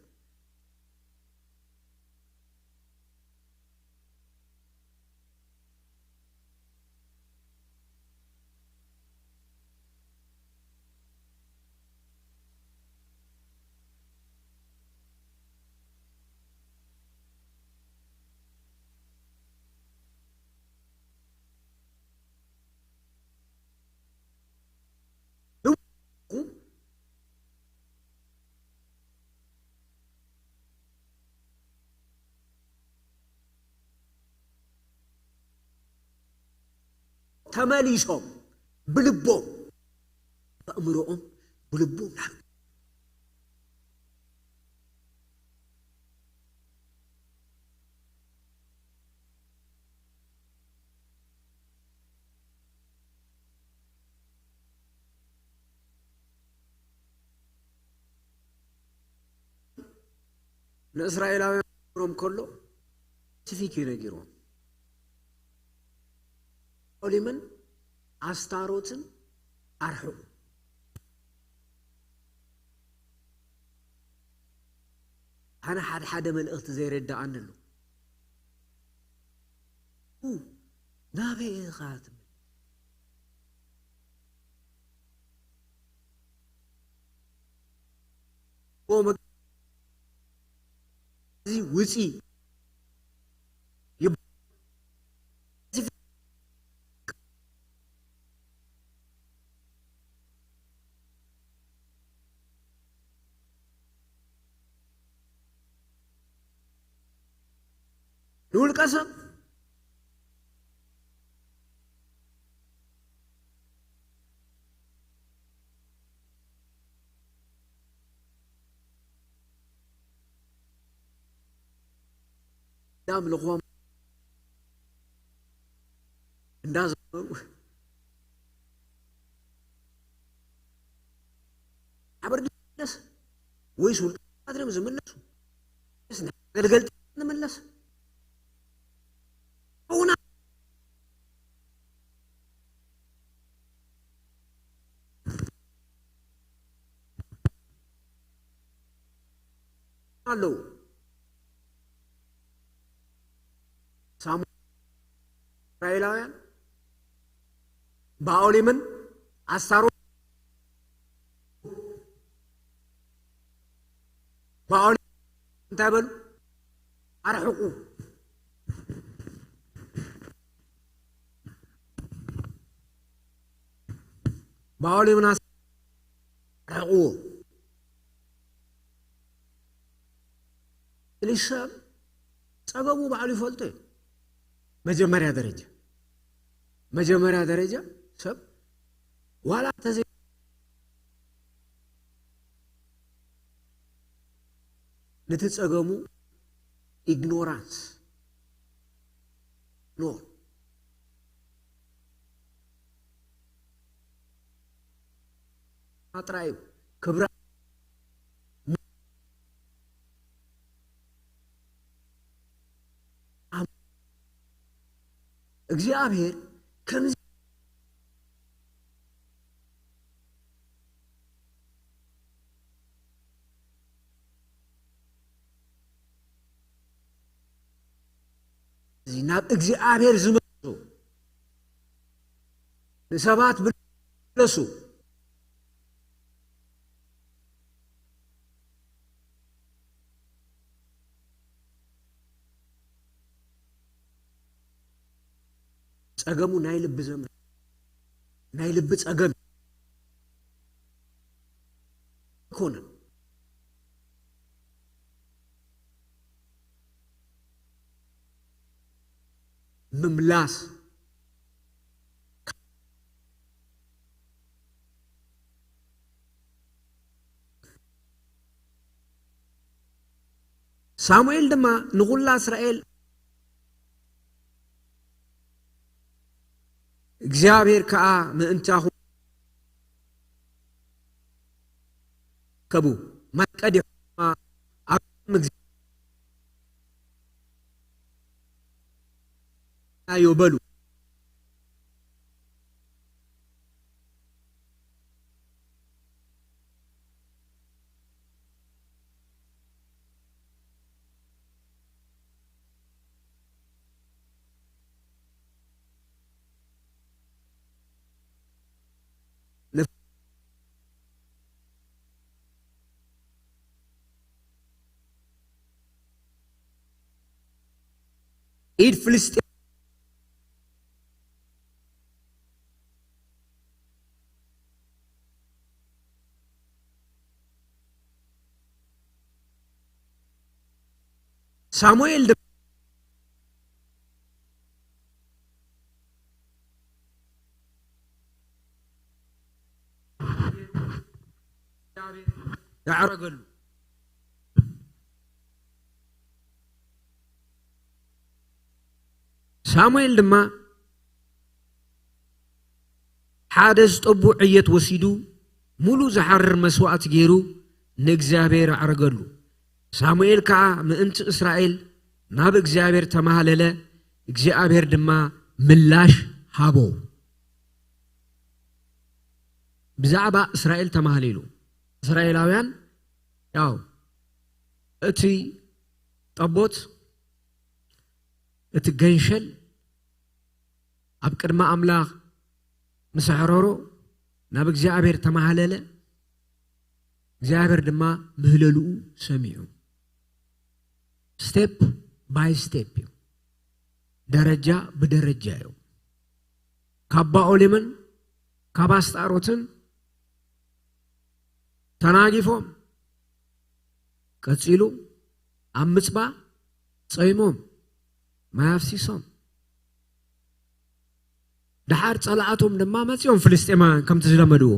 ተመሊሶም ብልቦም፣ በእምሮኦም ብልቦም ናብ ንእስራኤላውያን ክነግሮም ከሎ ስፊክ እዩ ነጊርዎም። ኦሊምን ኣስታሮትን ኣርሕቑ። ኣነ ሓደ ሓደ መልእኽቲ ዘይረዳኣኒ ኣሎ። ኡ፣ ናበይ ኢኻ ትብል? ኦ፣ መግ-፣ እዚ ውፂ ይብ-፣ ንውልቀ ሰብ እንዳምልኾም እንዳዘመሩ ሓበር ድመለስ ወይስ ውልቀ ሰባት እዮም ዝምለሱ? ወይስ ንኣገልገልቲ ንመለስ? ኣቡና ኣለዉ። ሳሙ-፣ እስራኤላውያን ባኦሊምን ኣስታሮ-፣ ባኦሊም እንታይ በሉ? ኣርሕቑ። ባኦሊምን ኣስ-፣ ኣርሕቑዎ። ኤሊሳ ጸገሙ ባዕሉ ይፈልጦ እዩ። መጀመርያ ደረጃ፣ መጀመርያ ደረጃ ሰብ ዋላ እንተዘይ-፣ ነቲ ጸገሙ ኢግኖራንስ ኖ ጥራይ እዩ። ክብራ ኣም-፣ እግዚኣብሔር ከምዚ እዚ ናብ እግዚኣብሔር ዝመልሱ ንሰባት ብለሱ ጸገሙ ናይ ልቢ ዘምር ናይ ልቢ ጸገም ኣይኮነን። ምምላስ ሳሙኤል ድማ ንኹላ እስራኤል እግዚኣብሔር ከኣ ምእንታኹም ከቡ ማይ ቀዲሑ ኣብ ቅድሚ እግዚኣብሔር በሉ። ኢድ ፍልስጤም ሳሙኤል ድ-፣ የዕረገሉ። ሳሙኤል ድማ ሓደ ዝጠቡ ዕየት ወሲዱ፣ ሙሉ ዝሓርር መስዋእቲ ገይሩ ንእግዚኣብሔር ኣዕረገሉ። ሳሙኤል ከኣ ምእንቲ እስራኤል ናብ እግዚኣብሔር ተማህለለ፣ እግዚኣብሔር ድማ ምላሽ ሃቦ። ብዛዕባ እስራኤል ተማህሊሉ። እስራኤላውያን ያው እቲ ጠቦት፣ እቲ ገንሸል ኣብ ቅድሚ ኣምላኽ ምስ ኣሕረሮ ናብ እግዚኣብሔር ተማህለለ፣ እግዚኣብሔር ድማ ምህለልኡ ሰሚዑ። ስቴፕ ባይ ስቴፕ እዩ። ደረጃ ብደረጃ እዩ። ካብ ባኦሊምን ካብ ኣስጣሮትን ተናጊፎም፣ ቀጺሉ ኣብ ምጽባ ጸይሞም፣ ማይ ኣፍሲሶም። ደሓር ጸላእቶም ድማ መጺኦም ፍልስጤማውያን ከምቲ ዝለመድዎ።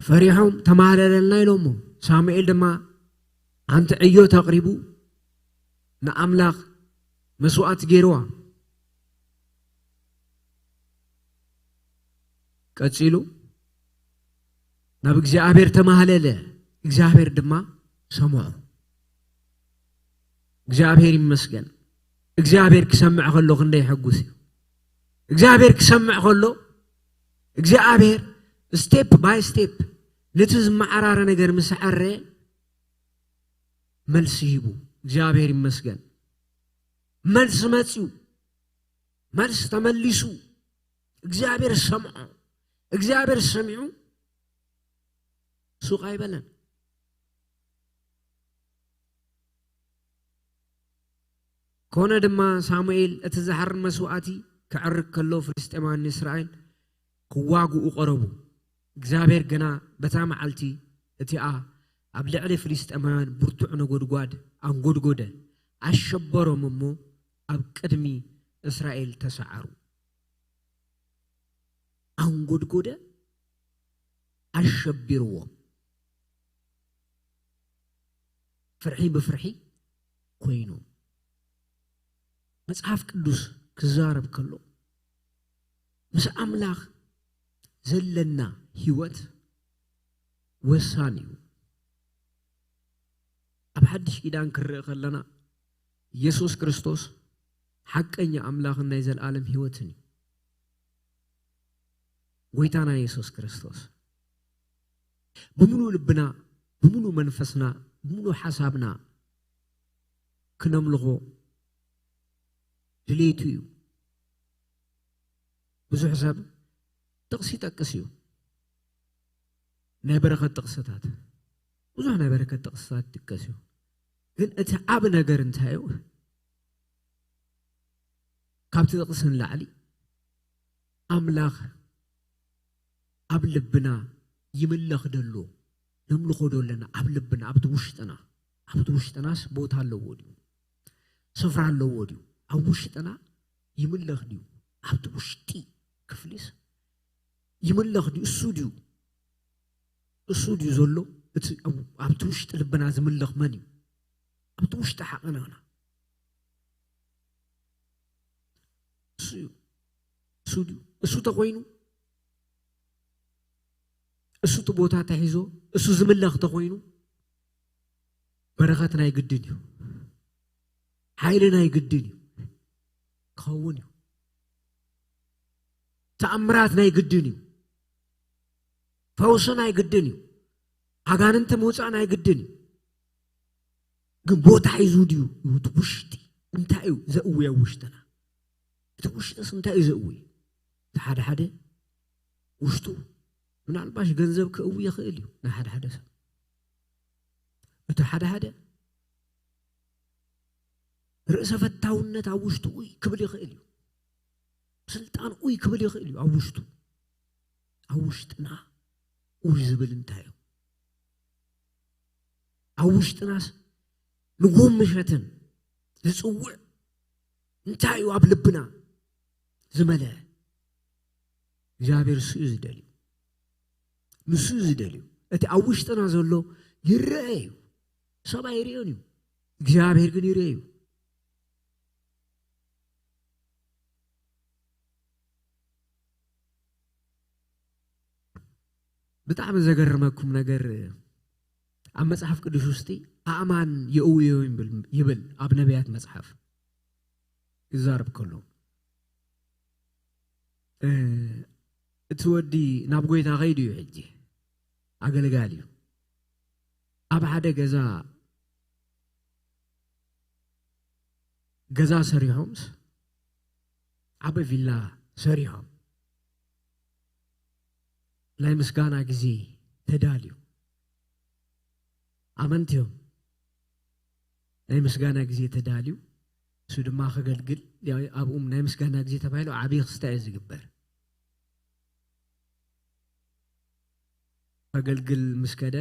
ፈሪሖም ተማህለለልና ኢሎሞ። ሳሙኤል ድማ ሓንቲ ዕዮት ኣቕሪቡ ንኣምላኽ መስዋእቲ ገይርዋ። ቀጺሉ ናብ እግዚኣብሔር ተማህለለ፣ እግዚኣብሔር ድማ ሰምዖ። እግዚኣብሔር ይመስገን። እግዚኣብሔር ክሰምዕ ከሎ ክንደይ ሕጉስ እዩ። እግዚኣብሔር ክሰምዕ ከሎ እግዚኣብሔር ስቴፕ ባይ ስቴፕ ነቲ ዝመዓራረ ነገር ምስ ኣዕረ መልሲ ሂቡ። እግዚኣብሔር ይመስገን። መልሲ መጽዩ፣ መልሲ ተመሊሱ። እግዚኣብሔር ሰምዖ። እግዚኣብሔር ሰሚዑ ሱቕ ኣይበለን። ኮነ ድማ ሳሙኤል እቲ ዝሓርድ መስዋእቲ ከዕርግ ከሎ ፍልስጤማውያን ንእስራኤል ክዋግኡ ቀረቡ። እግዚኣብሔር ግና በታ መዓልቲ እቲኣ ኣብ ልዕሊ ፍልስጤማውያን ብርቱዕ ነጎድጓድ ኣንጎድጎደ፣ ኣሸበሮም እሞ ኣብ ቅድሚ እስራኤል ተሰዓሩ። ኣንጎድጎደ፣ ኣሸቢርዎም። ፍርሒ ብፍርሒ ኮይኑ። መጽሓፍ ቅዱስ ክዛረብ ከሎ ምስ ኣምላኽ ዘለና ህይወት ወሳኒ እዩ። ኣብ ሓድሽ ኪዳን ክንርኢ ከለና ኢየሱስ ክርስቶስ ሓቀኛ ኣምላኽን ናይ ዘለኣለም ህይወትን እዩ። ጎይታና ኢየሱስ ክርስቶስ ብምሉእ ልብና፣ ብምሉእ መንፈስና፣ ብምሉእ ሓሳብና ክነምልኾ ድሌቱ እዩ። ብዙሕ ሰብ ጥቕሲ ይጠቅስ እዩ። ናይ በረኸት ጥቕስታት፣ ብዙሕ ናይ በረከት ጥቕስታት ይጥቀስ እዩ። ግን እቲ ዓቢ ነገር እንታይ እዩ? ካብቲ ጥቕሲ ንላዕሊ ኣምላኽ ኣብ ልብና ይምለኽ ደሎ፣ ነምልኾ ዶ ኣለና? ኣብ ልብና፣ ኣብቲ ውሽጥና፣ ኣብቲ ውሽጥናስ ቦታ ኣለዎ ድዩ? ስፍራ ኣለዎ ድዩ? ኣብ ውሽጥና ይምለኽ ድዩ? ኣብቲ ውሽጢ ክፍሊስ ይምለኽ ድዩ? እሱ ድዩ? እሱ ድዩ ዘሎ? እቲ ኣብ-፣ ኣብቲ ውሽጢ ልብና ዝምለኽ መን እዩ? ኣብቲ ውሽጢ ሓቐናና እሱ እዩ። እሱ ድዩ? እሱ ተኾይኑ፣ እሱ እቲ ቦታ ተሒዞ፣ እሱ ዝምለኽ ተኾይኑ፣ በረኸት ናይ ግድን እዩ። ሓይሊ ናይ ግድን እዩ። ክኸውን እዩ። ተኣምራት ናይ ግድን እዩ። ፈውሲ ናይ ግድን እዩ። ኣጋንንቲ ምውፃእ ናይ ግድን እዩ። ግን ቦታ ሒዙ ድዩ? እቲ ውሽጢ እንታይ እዩ ዘእውዮ ኣብ ውሽጥና? እቲ ውሽጥስ እንታይ እዩ ዘእውዮ? እቲ ሓደ ሓደ ውሽጡ ምናልባሽ ገንዘብ ክእዊ ይኽእል እዩ ንሓደ ሓደ ሰብ። እቲ ሓደ ሓደ ርእሰ ፈታውነት ኣብ ውሽጡ ኡይ ክብል ይኽእል እዩ። ስልጣን ኡይ ክብል ይኽእል እዩ ኣብ ውሽጡ። ኣብ ውሽጥና ኡይ ዝብል እንታይ እዩ? ኣብ ውሽጥናስ ንጉሆን ምሸትን ዝጽውዕ እንታይ እዩ ኣብ ልብና ዝመልአ? እግዚኣብሔር ንሱ እዩ ዝደልዩ። ንሱ እዩ ዝደልዩ። እቲ ኣብ ውሽጥና ዘሎ ይረአ እዩ። ሰብ ኣይርእዮን እዩ። እግዚኣብሔር ግን ይረአ እዩ። ብጣዕሚ ዘገርመኩም ነገር፣ ኣብ መጽሓፍ ቅዱስ ውስጢ ኣእማን የእውዮ ይብል፣ ይብል ኣብ ነቢያት መጽሓፍ ይዛረብ ከሎ፣ እ፣ እቲ ወዲ ናብ ጎይታ ከይዱ እዩ። ሕጂ ኣገልጋሊ እዩ። ኣብ ሓደ ገዛ፣ ገዛ ሰሪሖምስ፣ ዓቢ ቪላ ሰሪሖም፣ ናይ ምስጋና ግዜ ተዳልዩ፣ ኣመንቲ እዮም። ናይ ምስጋና ግዜ ተዳልዩ፣ እሱ ድማ ከገልግል፣ ያው ኣብኡም ናይ ምስጋና ግዜ ተባሂሉ ዓቢ ክስታይ እዩ ዝግበር። ከገልግል ምስ ከደ፣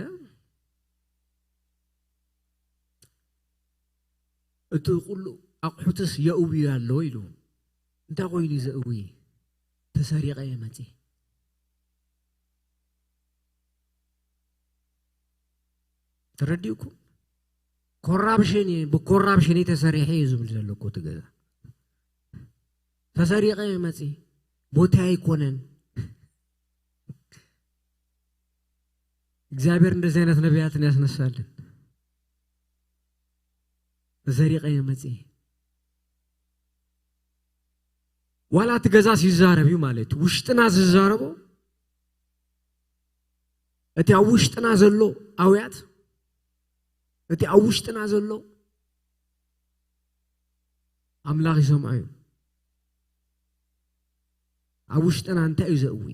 እቲ ኩሉ ኣቑሑትስ የእውዩ ኣሎ ኢሉ። እንታይ ኮይኑ ዘእዊ? ተሰሪቐ እየ መጺ። ተረዲእኩም? ኮራፕሽን እየ፣ ብኮራፕሽን እየ ተሰሪሐ እየ ዝብል ዘሎ እኮ እቲ ገዛ። ተሰሪቐ እየ መጺ። ቦታ ኣይኮነን። እግዚኣብሔር እንደዚህ አይነት ነቢያትን ያስነሳልን። ተሰሪቐ እየ መጺ። ዋላ እቲ ገዛስ ይዛረብ እዩ ማለት እዩ። ውሽጥና ዝዛረቦ፣ እቲ ኣብ ውሽጥና ዘሎ ኣውያት፣ እቲ ኣብ ውሽጥና ዘሎ ኣምላኽ ይሰምዖ እዩ። ኣብ ውሽጥና እንታይ እዩ ዘእዊ?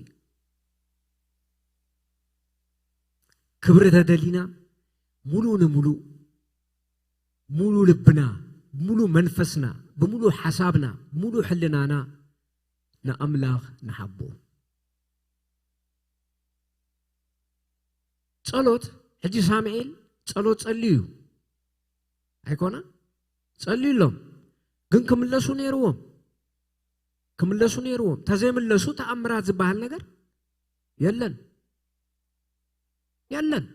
ክብሪ ተደሊና፣ ሙሉ ንሙሉ፣ ሙሉ ልብና፣ ሙሉ መንፈስና፣ ብሙሉ ሓሳብና፣ ሙሉ ሕልናና ንኣምላኽ ንሓቦ። ጸሎት፣ ሕጂ ሳሙኤል ጸሎት ጸልዩ እዩ። ኣይኮነ? ጸልዩ ኣሎም። ግን ክምለሱ ነይርዎም። ክምለሱ ነይርዎም። ተዘይምለሱ ተኣምራት ዝበሃል ነገር የለን። የለን።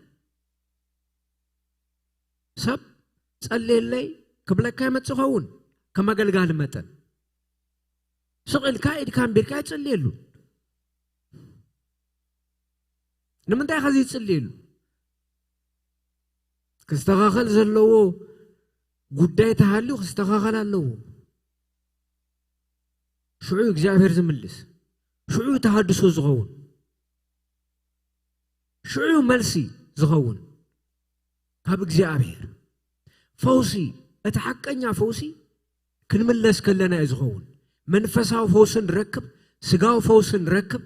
ሰብ ጸልየለይ ክብለካ ይመጽእ ይኸውን፣ ከም ኣገልጋሊ መጠን። ስቕ ኢልካ ኢድካ ኣንቢርካ ይጽልየሉ። ንምንታይ ከዚ ይጽልየሉ? ክስተኻኸል ዘለዎ ጉዳይ ተሃልዩ ክስተኻኸል ኣለዎ። ሽዑ እግዚኣብሔር ዝምልስ፣ ሽዑ ተሃድሶ ዝኸውን፣ ሽዑ መልሲ ዝኸውን ካብ እግዚኣብሔር። ፈውሲ፣ እቲ ሓቀኛ ፈውሲ ክንምለስ ከለና እዩ ዝኸውን። መንፈሳዊ ፈውሲ ንረክብ፣ ስጋዊ ፈውሲ ንረክብ፣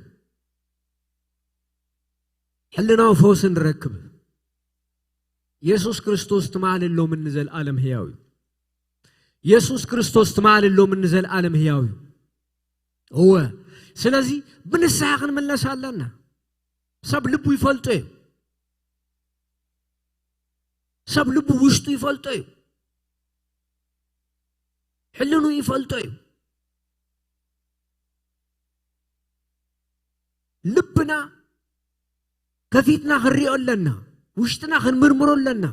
ሕልናዊ ፈውሲ ንረክብ። የሱስ ክርስቶስ ትማልን ሎምን ንዘለኣለም ህያው እዩ። የሱስ ክርስቶስ ትማልን ሎምን ንዘለኣለም ህያው እዩ። እወ፣ ስለዚ ብንስሓ ክንምለስ ኣለና። ሰብ ልቡ ይፈልጦ እዩ። ሰብ ልቡ ውሽጡ ይፈልጦ እዩ። ሕልኑ ይፈልጦ እዩ። ልብና ከፊትና ክንሪኦ ኣለና። ውሽጥና ክንምርምሮ ኣለና።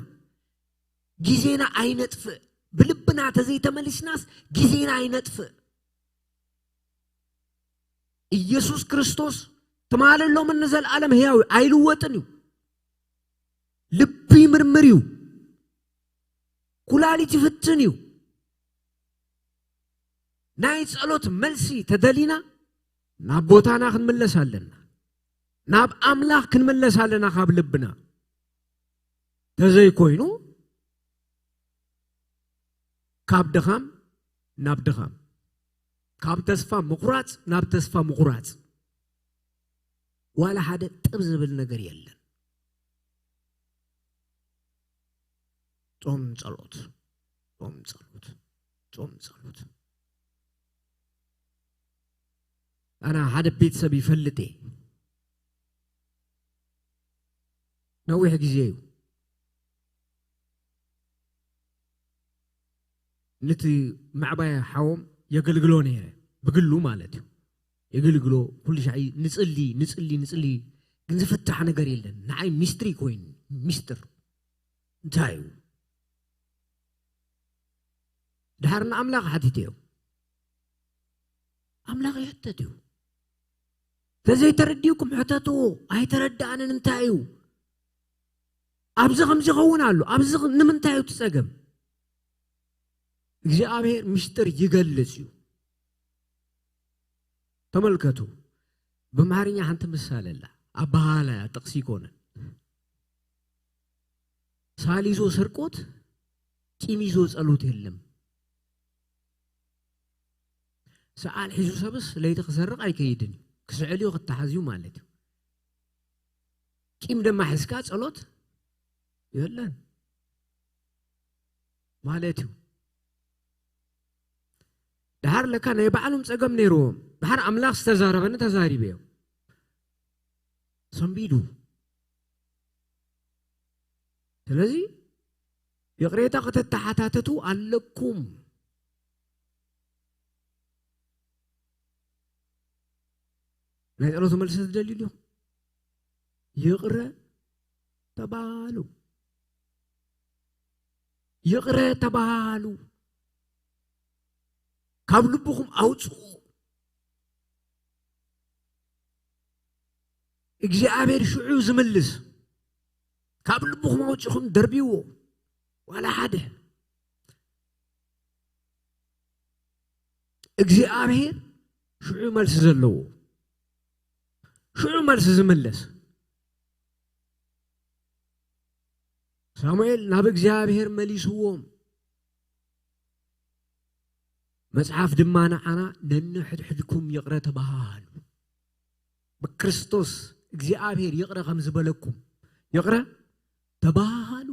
ግዜና ኣይነጥፍእ። ብልብና ተዘይተመሊስናስ ግዜና ኣይነጥፍእ። ኢየሱስ ክርስቶስ ትማልን ሎምን ንዘለኣለም ህያው እዩ፣ ኣይልወጥን እዩ። ልቢ ይምርምር እዩ። ኩላሊት ይፍትን እዩ። ናይ ጸሎት መልሲ ተደሊና ናብ ቦታና ክንምለስ ኣለና። ናብ ኣምላኽ ክንምለስ ኣለና ካብ ልብና። ተዘይኮይኑ ካብ ድኻም ናብ ድኻም፣ ካብ ተስፋ ምቑራጽ ናብ ተስፋ ምቑራጽ፣ ዋላ ሓደ ጥብ ዝብል ነገር የለን። ጾም ጸሎት፣ ጾም ጸሎት፣ ጾም ጸሎት። ኣና ሓደ ቤተሰብ ይፈልጥ እየ። ነዊሕ ግዜ እዩ። ነቲ ምዕባያ ሓዎም የገልግሎ ነይረ፣ ብግሉ ማለት እዩ። የገልግሎ። ኩሉ ሻዕ ንጽሊ ንጽሊ ንጽሊ፣ ግን ዝፍታሕ ነገር የለን። ንዓይ ሚስትሪ ኮይኑ፣ ሚስጥር እንታይ እዩ? ድሓር ንኣምላኽ ሓቲተዮ። ኣምላኽ ይሕተት እዩ። ተዘይተረዲእኩም ሕተትዎ። ኣይተረዳእንን እንታይ እዩ? ኣብዚ ከምዚ ይኸውን ኣሎ። ኣብዚ ኸ-፣ ንምንታይ እዩ እቲ ጸገም? እግዚኣብሔር ምስጢር ይገልጽ እዩ። ተመልከቱ፣ ብኣምሓርኛ ሓንቲ ምሳሌ ኣላ። ኣበሃህላ እያ፣ ጥቕሲ ይኮነን። ሳል ይዞ ስርቆት፣ ቂም ይዞ ጸሎት የለም። ሰኣል ሒዙ ሰብስ ለይቲ ክሰርቕ ኣይከይድን እዩ። ክስዕል እዩ፣ ክተሓዝ እዩ ማለት እዩ። ቂም ድማ ሒዝካ ጸሎት የለን ማለት እዩ። ደሓር ለካ ናይ ባዕሎም ጸገም ነይርዎም። ደሓር ኣምላኽ ዝተዛረበኒ ተዛሪበ እዮም። ሰንቢዱ። ስለዚ ይቕሬታ ከተተሓታተቱ ኣለኩም። ናይ ጸሎት መልሲ ትደልዩ ዲኹም? ይቕረ ተባሃሉ። ይቕረ ተባሃሉ። ካብ ልብኹም ኣውጽኡ። እግዚኣብሔር ሽዑ ዝምልስ። ካብ ልብኹም ኣውጺኹም ደርብይዎ። ዋላ ሓደ። እግዚኣብሔር ሽዑ መልሲ ዘለዎ፣ ሽዑ መልሲ ዝምልስ። ሳሙኤል ናብ እግዚኣብሔር መሊስዎም። መጽሓፍ ድማ ንዓና፣ "ነንሕድሕድኩም ይቕረ ተባሃሉ፣ ብክርስቶስ እግዚኣብሔር ይቕረ ከም ዝበለኩም ይቕረ ተባሃሉ።"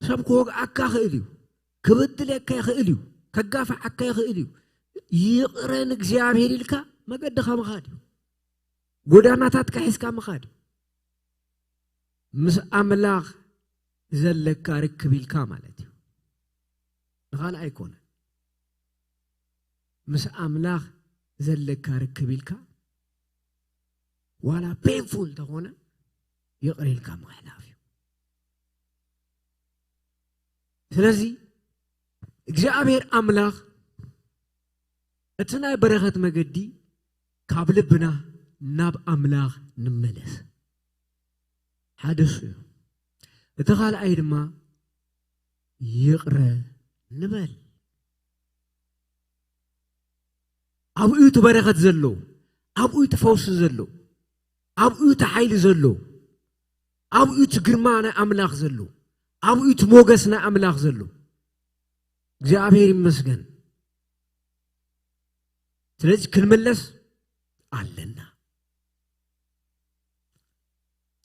ሰብ ክወግኣካ ይኽእል እዩ፣ ክብድለካ ይኽእል እዩ፣ ከጋፍዓካ ይኽእል እዩ። ይቕረ ንእግዚኣብሔር ኢልካ መገድኻ ምኻድ እዩ። ጎዳናታትካ ሒዝካ ምኻድ እዩ። ምስ ኣምላኽ ዘለካ ርክብ ኢልካ ማለት እዩ። ንኻልእ ኣይኮነን። ምስ ኣምላኽ ዘለካ ርክብ ኢልካ፣ ዋላ ፔንፉል ተኾነ፣ ይቕረ ኢልካ ምሕላፍ እዩ። ስለዚ እግዚኣብሔር ኣምላኽ እቲ ናይ በረኸት መገዲ፣ ካብ ልብና ናብ ኣምላኽ ንመለስ። ሓደ እሱ እዩ። እቲ ካልኣይ ድማ ይቕረ ንበል። ኣብኡ እቲ በረኸት ዘሎ፣ ኣብኡ እቲ ፈውሲ ዘሎ፣ ኣብኡ እቲ ሓይሊ ዘሎ፣ ኣብኡ እቲ ግርማ ናይ ኣምላኽ ዘሎ፣ ኣብኡ እቲ ሞገስ ናይ ኣምላኽ ዘሎ። እግዚኣብሔር ይመስገን። ስለዚ ክንምለስ ኣለና።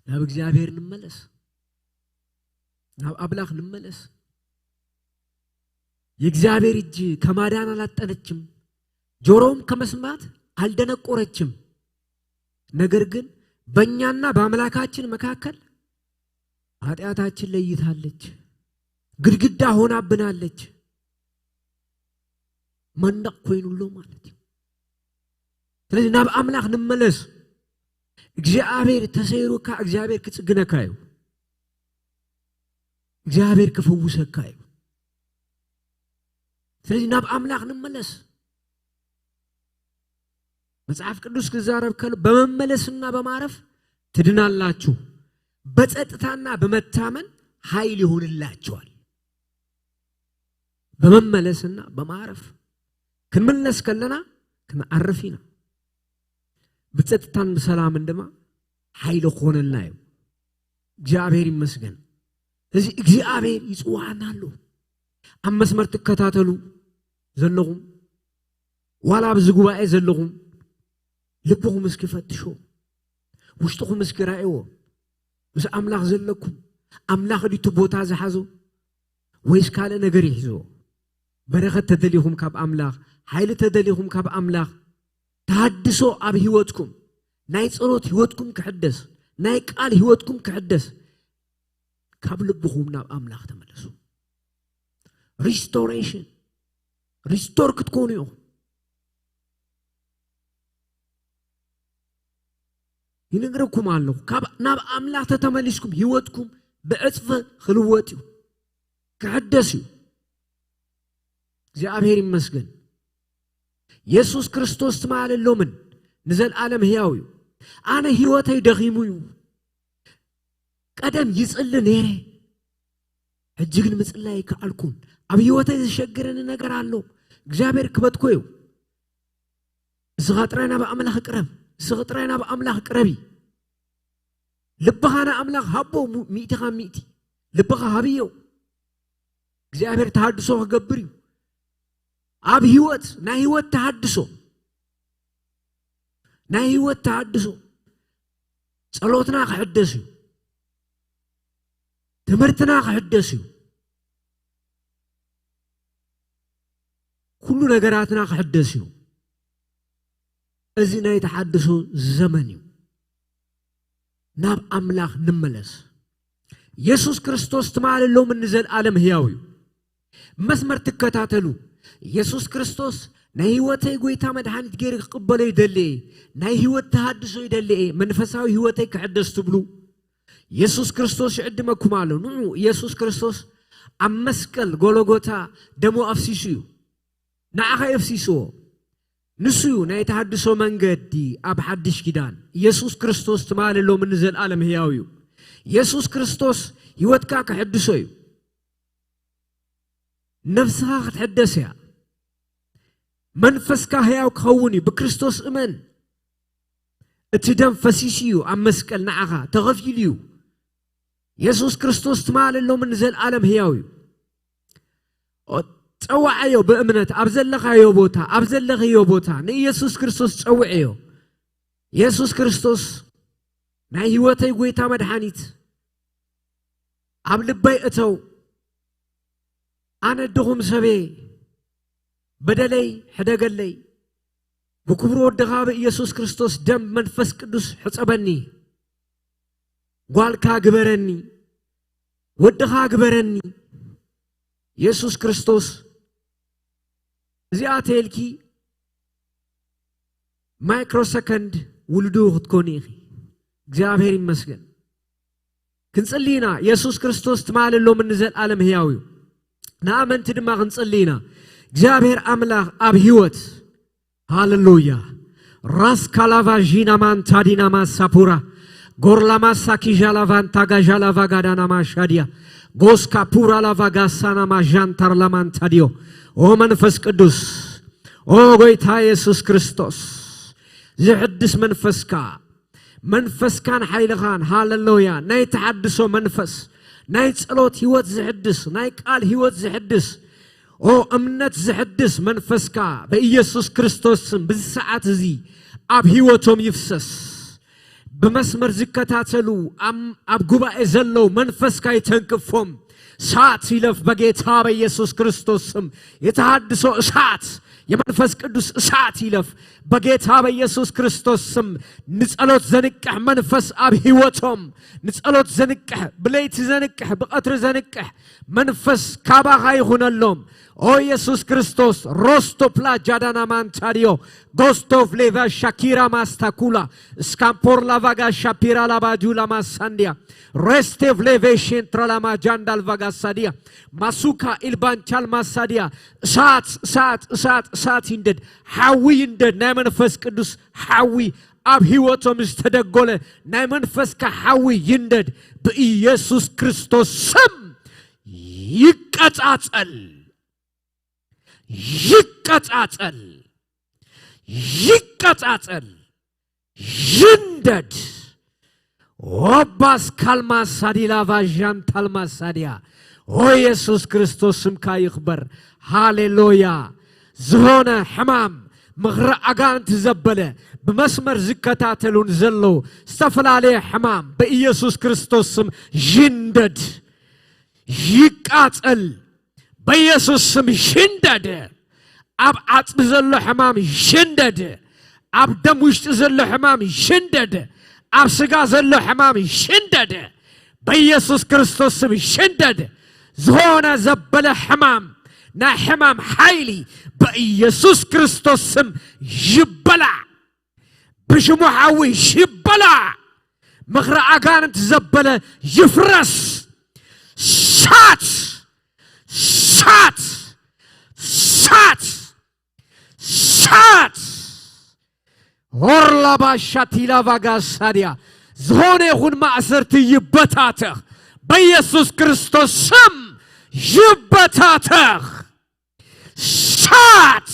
ናብ እግዚኣብሔር ንመለስ፣ ናብ ኣምላኽ ንመለስ። የእግዚአብሔር እጅ ከማዳን አላጠነችም፣ ጆሮውም ከመስማት አልደነቆረችም። ነገር ግን በእኛና በአምላካችን መካከል ኃጢአታችን ለይታለች፣ ግድግዳ ሆናብናለች። መንደቕ ኮይኑሎ ማለት እዩ። ስለዚ ናብ ኣምላኽ ንመለስ። እግዚኣብሔር ተሰይሩካ እግዚኣብሔር ክጽግነካ እዩ። እግዚኣብሔር ክፍውሰካ እዩ። ስለዚ ናብ ኣምላኽ ንመለስ። መጽሓፍ ቅዱስ ክዛረብ ከሎ በመመለስና በማረፍ ትድናላችሁ፣ በጸጥታና በመታመን ኃይል ይሆንላችኋል። በመመለስና በማረፍ ክንምለስ ከለና ክንዓርፍ ኢና። ብጸጥታን ብሰላምን ድማ ኃይል ክኾነልና እዩ። እግዚኣብሔር ይመስገን። እዚ እግዚኣብሔር ይጽውዓና ኣሎ። ኣብ መስመር ትከታተሉ ዘለኹም፣ ዋላ ኣብዚ ጉባኤ ዘለኹም፣ ልብኹም እስኪ ፈትሾ፣ ውሽጥኹም እስኪ ራእይዎ። ምስ ኣምላኽ ዘለኩም፣ ኣምላኽ ድዩ እቲ ቦታ ዝሓዞ ወይስ ካልእ ነገር ይሕዝዎ? በረኸት ተደሊኹም ካብ ኣምላኽ፣ ሓይሊ ተደሊኹም ካብ ኣምላኽ፣ ተሃድሶ ኣብ ህይወትኩም፣ ናይ ጸሎት ህይወትኩም ክሕደስ፣ ናይ ቃል ህይወትኩም ክሕደስ፣ ካብ ልብኹም ናብ ኣምላኽ ተመለሱ። ሪስቶሬሽን፣ ሪስቶር ክትኮኑ ኢኹም። ይነግረኩም ኣለኹ። ካብ ናብ ኣምላኽ ተተመሊስኩም ህይወትኩም ብዕጽፊ ክልወጥ እዩ፣ ክሕደስ እዩ። እግዚኣብሔር ይመስገን። የሱስ ክርስቶስ ትማሊ ሎምን ንዘለኣለም ህያው እዩ። ኣነ ህይወተይ ደኺሙ እዩ። ቀደም ይጽሊ ነይረ፣ ሕጂ ግን ምጽላይ ኣይከኣልኩን። ኣብ ህይወተይ ዝሸግረኒ ነገር ኣሎ። እግዚኣብሔር ክበትኮ እዩ። እስኻ ጥራይ ናብ ኣምላኽ ቅረብ፣ እስኺ ጥራይ ናብ ኣምላኽ ቅረቢ። ልብኻ ንኣምላኽ ሃቦ፣ ሙ-፣ ሚእቲ ካብ ሚእቲ ልብኻ ሃብዮ። እግዚኣብሔር ተሃድሶ ክገብር እዩ። ኣብ ህይወት፣ ናይ ህይወት ተሃድሶ፣ ናይ ህይወት ተሃድሶ፣ ጸሎትና ክሕደስ እዩ። ትምህርትና ክሕደስ እዩ። ኩሉ ነገራትና ክሕደስ እዩ። እዚ ናይ ተሓድሶ ዘመን እዩ። ናብ ኣምላኽ ንመለስ። የሱስ ክርስቶስ ትማሊ ሎምን ንዘለኣለም ህያው እዩ። መስመር ትከታተሉ። የሱስ ክርስቶስ ናይ ህይወተይ ጎይታ መድሓኒት ገይሩ ክቕበሎ ይደሊ እየ። ናይ ህይወት ተሃድሶ ይደሊ እየ። መንፈሳዊ ህይወተይ ክሕደስ ትብሉ። የሱስ ክርስቶስ ይዕድመኩም ኣሎ። ንዑ፣ የሱስ ክርስቶስ ኣብ መስቀል ጎሎጎታ ደሙ ኣፍሲሱ እዩ። ንዓኻ የፍሲስዎ። ንሱ እዩ ናይ ተሃድሶ መንገዲ ኣብ ሓድሽ ኪዳን። የሱስ ክርስቶስ ትማሊ ሎምን ንዘለኣለም ህያው እዩ። የሱስ ክርስቶስ ህይወትካ ክሕድሶ እዩ። ነፍስኻ ክትሕደስ እያ። መንፈስካ ህያው ክኸውን እዩ። ብክርስቶስ እመን። እቲ ደም ፈሲሱ እዩ ኣብ መስቀል ንዓኻ ተኸፊሉ እዩ። የሱስ ክርስቶስ ትማሊ ሎምን ንዘለኣለም ህያው እዩ። ኦ፣ ጸውዓዮ ብእምነት ኣብ ዘለኻዮ ቦታ፣ ኣብ ዘለኽዮ ቦታ ንኢየሱስ ክርስቶስ ጸውዕዮ። የሱስ ክርስቶስ ናይ ህይወተይ ጎይታ መድሓኒት ኣብ ልበይ እተው። ኣነ ድኹም ሰብየ፣ በደለይ ሕደገለይ። ብክቡር ወድኻ ብኢየሱስ ክርስቶስ ደም መንፈስ ቅዱስ ሕጸበኒ። ጓልካ ግበረኒ፣ ወድኻ ግበረኒ። የሱስ ክርስቶስ እዚኣ ተይልኪ ማይክሮ ሰከንድ ውልዱ ክትኮኒ ኢኺ። እግዚኣብሔር ይመስገን። ክንጽሊ ኢና። የሱስ ክርስቶስ ትማሊ ሎምን ንዘለኣለም ህያው እዩ። ንኣመንቲ ድማ ክንጽሊ ኢና። እግዚኣብሔር ኣምላኽ ኣብ ህይወት፣ ሃሌሉያ። ራስ ካላቫ ዢና ማንታዲና ማሳፑራ፣ ጎርላ ማሳኪ ዣላቫንታ ጋዣላቫ ጋዳና ማሻዲያ፣ ጎስካ ፑራ ላቫ ጋሳና ማዣንታር ላማንታዲዮ። ኦ መንፈስ ቅዱስ፣ ኦ ጎይታ የሱስ ክርስቶስ፣ ዝሕድስ መንፈስካ፣ መንፈስካን ሓይልኻን፣ ሃሌሉያ፣ ናይ ተሓድሶ መንፈስ፣ ናይ ጸሎት ህይወት ዝሕድስ፣ ናይ ቃል ህይወት ዝሕድስ፣ ኦ እምነት ዝሕድስ መንፈስካ ብኢየሱስ ክርስቶስ ስም ብዚ ሰዓት እዚ ኣብ ህይወቶም ይፍሰስ። ብመስመር ዝከታተሉ፣ ኣም-፣ ኣብ ጉባኤ ዘለዉ መንፈስካ ይተንክፎም። እሳት ይለፍ በጌታ በኢየሱስ ክርስቶስ ስም። የተሃድሶ እሳት፣ የመንፈስ ቅዱስ እሳት ይለፍ በጌታ በኢየሱስ ክርስቶስ ስም። ንጸሎት ዘንቅሕ መንፈስ ኣብ ህይወቶም፣ ንጸሎት ዘንቅሕ፣ ብለይቲ ዘንቅሕ፣ ብቐትሪ ዘንቅሕ መንፈስ ካባኻ ይኹነሎም። ኦ የሱስ ክርስቶስ፣ ሮስቶ ፕላጃዳና ማንታዲዮ፣ ጎስቶፍ ሌቫ ሻኪራ ማስታኩላ፣ ስካምፖር ላቫጋ ሻፒራ ላባጁላ ማሳንዲያ፣ ሬስቴቭ ሌቬሽን ትራላማ ጃንዳል ቫጋሳዲያ፣ ማሱካ ኢልባንቻል ማሳዲያ፣ እሳት፣ እሳት፣ እሳት፣ እሳት ይንደድ፣ ሓዊ ይንደድ፣ ናይ መንፈስ ቅዱስ ሓዊ ኣብ ህይወቶም ዝተደጎለ ናይ መንፈስካ ሓዊ ይንደድ፣ ብኢየሱስ ክርስቶስ ስም ይቀጻጸል። ይቀጻጸል፣ ይቀጻጸል፣ ይንደድ። ኦባስ ካልማሳዲ ላቫ ዣንታል ማሳዲያ። ኦ የሱስ ክርስቶስ ስምካ ይኽበር። ሃሌሉያ። ዝኾነ ሕማም፣ ምኽሪ ኣጋንንቲ ዘበለ፣ ብመስመር ዝከታተሉን ዘለዉ ዝተፈላለየ ሕማም ብኢየሱስ ክርስቶስ ስም ይንደድ፣ ይቃጸል። በኢየሱስ ስም ይንደድ። ኣብ ዓጽሚ ዘሎ ሕማም ይንደድ። ኣብ ደም ውሽጢ ዘሎ ሕማም ይንደድ። ኣብ ስጋ ዘሎ ሕማም ይንደድ። በኢየሱስ ክርስቶስ ስም ይንደድ። ዝኾነ ዘበለ ሕማም፣ ናይ ሕማም ሓይሊ በኢየሱስ ክርስቶስ ስም ይበላዕ። ብሽሙ ሓዊ ይበላዕ። ምኽሪ ኣጋንንት ዘበለ ይፍረስ። ሳት ሳት ሳት ሳት ሆርላባ ሻቲላ ቫጋ ሳድያ ዝኾነ ይኹን ማእሰርቲ ይበታተኽ በኢየሱስ ክርስቶስ ስም። ይበታተኽ። ሳት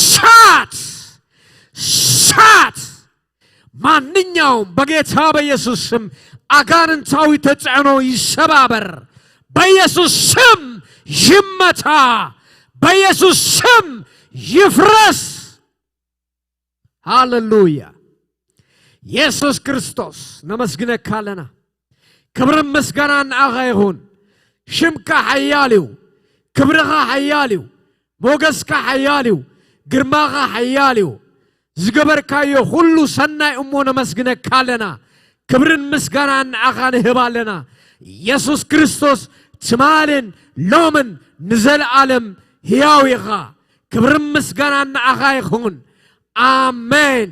ሳት ሳት ማንኛውም በጌታ በኢየሱስ ስም አጋንንታዊ ተጽዕኖ ይሰባበር። በኢየሱስ ስም ይመታ። በኢየሱስ ስም ይፍረስ። ሃሌሉያ። ኢየሱስ ክርስቶስ ነመስግነካ ኣለና። ክብርን ምስጋናን ንኣኻ ይኹን። ሽምካ ሓያል እዩ። ክብርኻ ሓያል እዩ። ሞገስካ ሓያል እዩ። ግርማኻ ሓያል እዩ። ዝገበርካዮ ኩሉ ሰናይ እሞ ነመስግነካ ኣለና። ክብርን ምስጋናን ንኣኻ ንህብ ኣለና። ኢየሱስ ክርስቶስ ትማልን ሎምን ንዘለኣለም ሕያው ኢኻ። ክብርን ምስጋናን ንኣኻ ይኹን። ኣሜን።